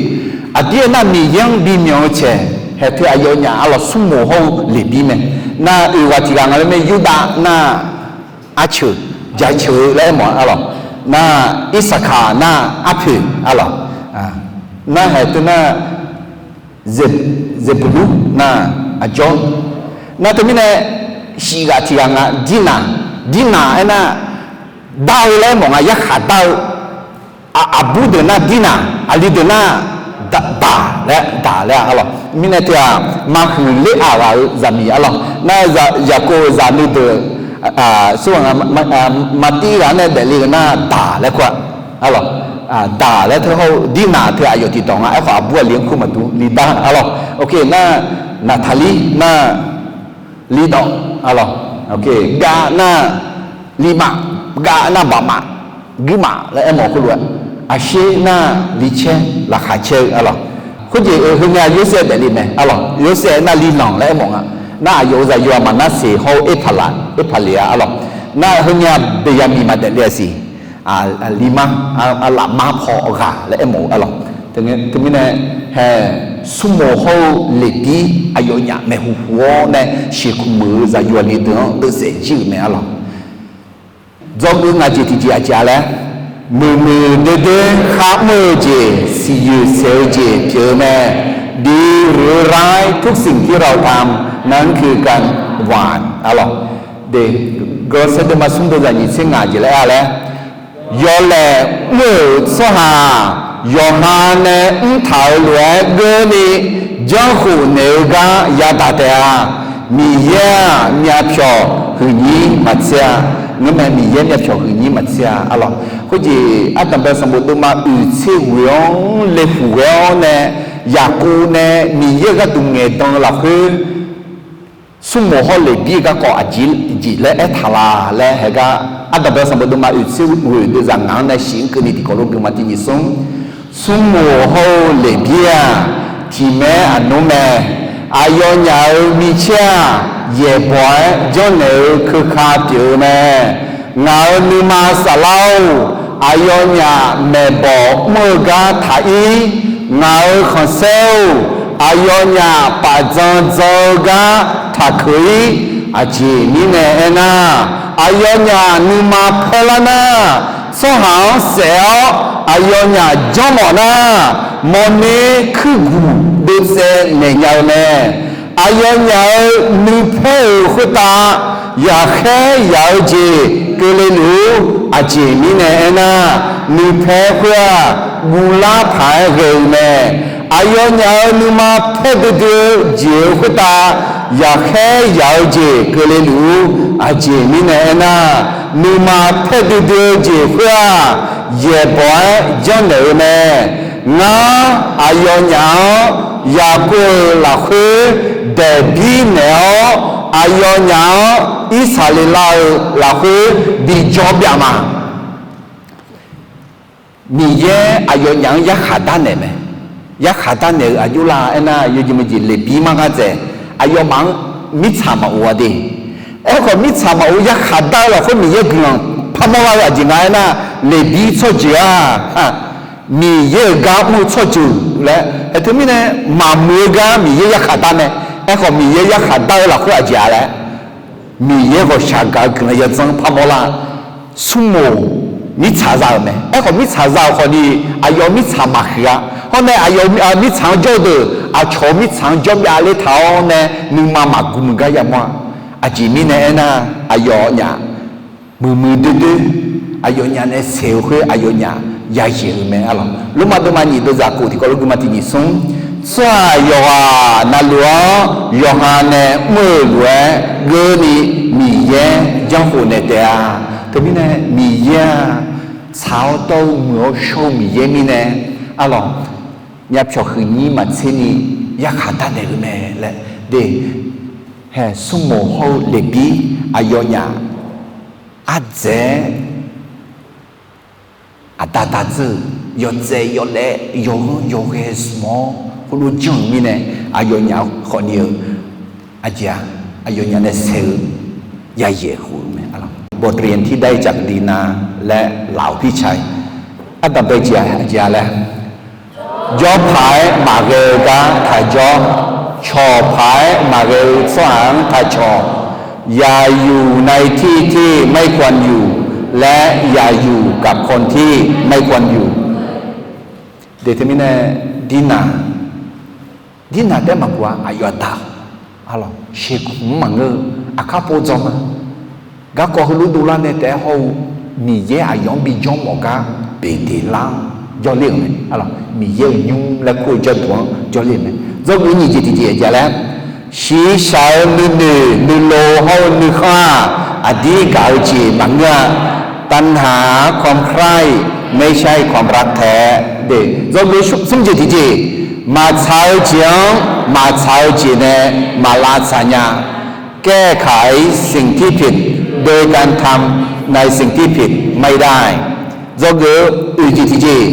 Aqdir aernar Miqyaer-anr bimyanq-eu caeq haeq teu aqyawfnyaf arlawq Smrmoq hawr-eu Leqbir mae. Nar oeq ghaq tiq ghaq nga laer mae, Yurdav nar arceuq, jaceuq-eu laer aermawf-a lawq. Nar Irsaqkaq nar arpoeq-a lawq. Nar haeq teu nar Zeqbulur nar aqjawr. Nar teumirnae shif ghaq tiq ghaq nga, Dirnaq, Dirnaq aernar dar-eu laer aermawf nga, yarkhaq dar-eu. Aqbur deuq nar Dirnaq, aqli deuq nar Daq laer, Daq laer-a lawq. Mirnae teu-aq, maqhuiq ler-aq ghaq-eu zaqmiq-a lawq. Nar Yaqkov-euq zaqnui deuq, maq tir ghaq nae daefle-eu nar Daq laer kur-a lawq. Daq laer teu hawr-eu Dirnaq teu aqyawf tiqdawq nga. Aerkhawf aqbur aqli-anr kur maqdur, Lidar-a lawq. Nar Naqtaqlir nar Lidawf-a lawq. Gav nar Lirmaf, Gav nar Baqmaf, Guirmaf laer aermawf khoerlof-aer, Aqsher nar Licaer, Laqkhaq caer-eu-a lawq. Khoerjeq-eu heungae Yorsaev daefle mae-a lawq. Yorsaev nar Lilanq laer aermawf nga. Nar aqyawf-euq zaqyo-aq Maqnarseq hawr-eu Erpaqlaf, Erpaqleq-a lawq. Nar heungae Beqyaqmiq maqdaef le-a siq. Aqli mar, lafmar paw ghaq laer aermawf-eu-a lawq. Teumirnae hae, smrmof hawr-eu Leqbir aqyawfnyaf maeqhu hu-awr nae sheuqkuq muiq-eu zaqyo aqli deuq-anr deuvsaef jir-euq mae-a lawq. Dzawgeuf ngaq jeq tiqjeq aqjeq-a laer, muiqmuiq doer doer kharmr-eu jeq, siqyoeq saeq-eu jeq pyeuf-eu mae. ดีหรือร้าย ทุกสิ่งที่เราทำนั้นคือการหว่าน a lawq. Gawrsaer deuvma smr deuvzaq nyiq tser ngaq jeq laer aer-a laer, yawlaeq mr-euq tsawrhaq yawqha nae mrtaq-euq lof-aer geurni janrkhof naeq-eu gar yadaq taef-a. Miqyaer-aq myavpyawq huiqnyir maqtser-a. Ngeurmae Miqyaer myavpyawq huiqnyir maqtser-a, a lawq. Khoerjeq ardanqbae sanqbof deuvma oeq tser ghoeq-anr laeqhmq ghae-awr nae, Yaqkov nae Miqyaer-euq gharduq ngaeqdan-eu lafkhoer smrmof hawr-eu Leqbir-eu garkawv aqjeq jeq laer aertaq la laer haegar, ardanqbae sanqbof deuvma oeq tser ghoeq deuvzaq ngaq-anr nae shif-anr keuvni tiqkawv lof guiqma tiq nyiq smr. Smrmof hawr-eu Leqbir-aq, tiq maer aqnmr mae. Aqyawfnyaf-euq micaer-aq, yaeqbawq-aer janrnaeq-eu keuka pyeuf-eu mae. Ngaq-euq nuima saflar-or, aqyawfnyaf maeqbawq mr-eu gar taq-ir. Ngaq-euq khanqsaer-or, aqyawfnyaf paf dzan dzan-eu gar taqkeuq-ir. Aqjeq mirnae aernar, aqyawfnyaf nuima paerlar nar, tsawrhaq-anr saef-awr aqyawfnyaf janrmawf nar, mawrner kuirguq dovtsaev naeq nya-eu mae. Aqyawfnyaf-euq nuipaer-euq khoertav yaqkhaer yaq-eu jeq keuvle luf-ur. Aqjeq mirnae aernar, nuipaer khoer-aq, guvlar paq-aer ghae-eu mae. Aqyawfnyaf-euq nuima paer duidui-eu jeq-euq khoertav yaqkhaer yaq-eu jeq keuvle luf-ur. Aqjeq mirnae aernar, nuima paer duidui-eu jeq khoer-aq, yaeqbawq-aer janrnaeq-eu mae. Ngar aqyawfnyaf-anr Yaqkov-euq lafkhoer daeqbir naeq-awr, aqyawfnyaf-anr Irsaqleqlav-euq lafkhoer bijawr byav ma. Miqyaer aqyawfnyaf-anr yarkhaq darnaeq mae. Yarkhaq darnaeq-euq aqjox lar aernar, yawjeq maeqjeq Leqbir mar gha dzaeq. Aqyawfmaf-anr mirtsaq maqof-a de. Aerkhawf, mirtsaq maqof yarkhaq dar-eu lafkhoer Miqyaer guiqlanq parmawr lar-eu aqjeq nga aernar, Leqbir tsawrjeuq-aq, Miqyaer-euq gar mr-eu tsawrjeuq laer aer teumirnae, maqmuiq-eu gar Miqyaer yarkhaq dar mae. Aerkhawf, Miqyaer yarkhaq dar-eu lafkhoer aqjeq-a laer, Miqyaer ghawqshaq gaq-eu guiqlanq yadzanr parmawr lar. Smrmof mirtsaq za-euq mae. Aerkhawf, mirtsaq za-euq khawfni, aqyawf mirtsaq maqhuiq-a. Hawr nae aqyawf mirtsaq-anr jawr-eu deuq aqcawq-euq mirtsaq-anr jawr byav ler taq-awr nae, nuima maqguq muiq gar yamawr-a. Aqjeq mirnae aernar, aqyawfnyaf muiqmuiq doer doer, aqyawfnyaf nae saeq-eu khoer aqyawfnyaf yayaeq-eu mae, a lawq. Lormav deuvma nyiq deuvzaq kof tiqkawv lof guiqma tiq nyiq smr. Tsawrhaq yawqghaq navluf-anr yawqha nae mr-euq lof-aer geurni Miqyaer janrkhof naeq taef-a. Teumirnae Miqyaer-aq, tsaq-awr dawr-eu muiq-awr shawr-eu Miqyaer mirnae, a lawq, myavpyawq huiqnyir maqtserni yarkhaq darnaeq-eu mae laer de. Hae, smrmof hawr-eu Leqbir aqyawfnyaf ardzaeq-aer aqda da dzeur-euq yawtsaev yawlaev yawghanr yawghae smq-awr khoerlof janr-euq mirnae, aqyawfnyaf khawfni-eu aqjeq-a, aqyawfnyaf nae saeq-eu yayaeq khof-eu mae, a lawq. บทเรียนที่ได้จากดีนา และเหล่าพี่ชาย ardanqbae jeq-a, aqjeq-a laer, jawrpaq-aer maqghae-eu gar taq jawr. Cawq paq-aer maqghae-eu tsawrhaq-anr taq cawq. อย่าอยู่ในที่ที่ไม่ควรอยู่ และอย่าอยู่กับคนที่ไม่ควรอยู่ Deq teumirnae, dirnaq, dirnaq taef-aer maqguq-a. Aqyawf aqda, arlawq, sheuqkmq maqngeur-eu, aqkar pov dzaw ma. Garkawv heulof dovlar nae taef-aer hawr-eu, Miqyaer aqyawf-anr bijawr mawf gar beqdeq lar-anr jawrler-euq mae. Arlawq, Miqyaer-euq nymr laer kur-eu jawrduq-anr jawrler-euq mae. Dzawgeuf nyiq jeq tiqjeq aqjeq laer, shiqshaq-eu nuinoeq nuilov hawr-eu nuikhanr-aq, aqdir gaq-eu jeq maqngeur-a. ตัณหาความใคร่ไม่ใช่ความรักแท้ Dzawgeuf smr jeq tiqjeq, maqtsaq-eu jeq-anr maqtsaq-eu jeq nae maqlavtsaq nya. แก้ไขสิ่งที่ผิดโดยการทำในสิ่งที่ผิดไม่ได้ Dzawgeuf oeq jeq tiqjeq,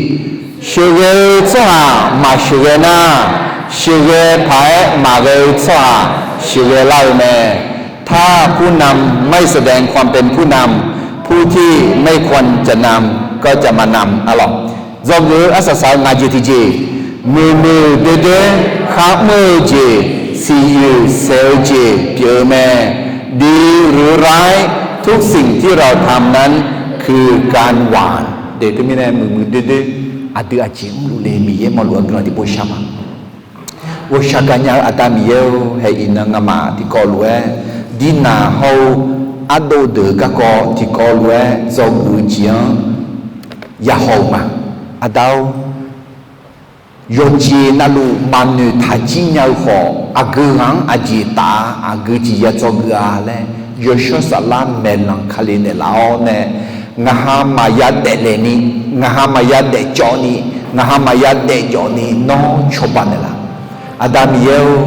sheuqghae-eu tsawrhaq maqsheuqghae nar, sheuqghae paq-aer maqghae-eu tsawrhaq sheuqghae lar-eu mae. ถ้าผู้นำไม่แสดงความเป็นผู้นำ ผู้ที่ไม่ควรจะนำก็จะมานำ Arlawq, dzawgeuf arsaq saq-eu ngaq jeq tiqjeq, muiqmuiq doer doer kharmr-eu jeq, siqyoeq saeq-eu jeq pyeuf-eu mae. ดีหรือร้าย ทุกสิ่งที่เราทำนั้นคือการหว่าน Deq teumirnae muiqmuiq doer doer aqdui aqjeq mrluf le Miqyaer mawrluf-eu guiqlanq tiqpov shar ma. Ghawqshaq gaq nya-eu Aqda Miqyaer-or, haeq iqnan ngamaf tiqkawv lof-aer, dirnaq hawr-eu ardov deuq-eu garkawv tiqkawv lof-aer dzawgeuf-eu jeq-anr yahaw-eu ma. Aqda-or, yawqjeq navluf maqnoeq taqjir nya-eu khawf, aqgeu ghaq-anr aqjeq taf-a, aqgeu jeq ya dzawgeuf-a laer, yawshawr saflar maeqlanq kale naeqlaf-awr nae, ngaq ha maqya daeflaeq ni, ngaq ha maqya daefcawv ni, ngaq ha maqya daefjawf ni nawr cawba naeqlaf. Aqda Miqyaer-or,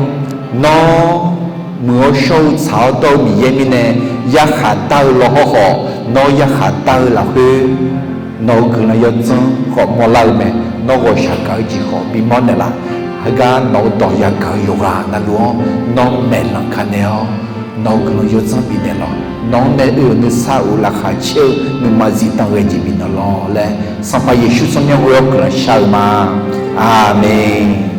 nawr muiq-awr shawr-eu tsaq-awr dawr-eu Miqyaer mirnae, yarkhaq dar-eu law hawrkhawf, nawr yarkhaq dar-eu lafkhoer nawq-euq guiqlanq yawdzanr khawf mawrlar-eu mae. Nawr ghawqshaq gaq-eu jeq khawf bimawr naeqlaf. Heugar nawq-euq dawq yagaq-eu yawqghaq navluf-anr nawr maeqlanq ka naeq-awr, nawq-euq guiqlanq yawdzanr bifnaeq lawq. Nawq-anr nae oe-euq nuisar of laqkhaq caer-eu nuima zifdan ghae jeq bifnaeq lawq laer, Sanqpaq Yeqsur tsawrmyanr ghoe-awr guiqlanq shar-eu ma. Aqmeq.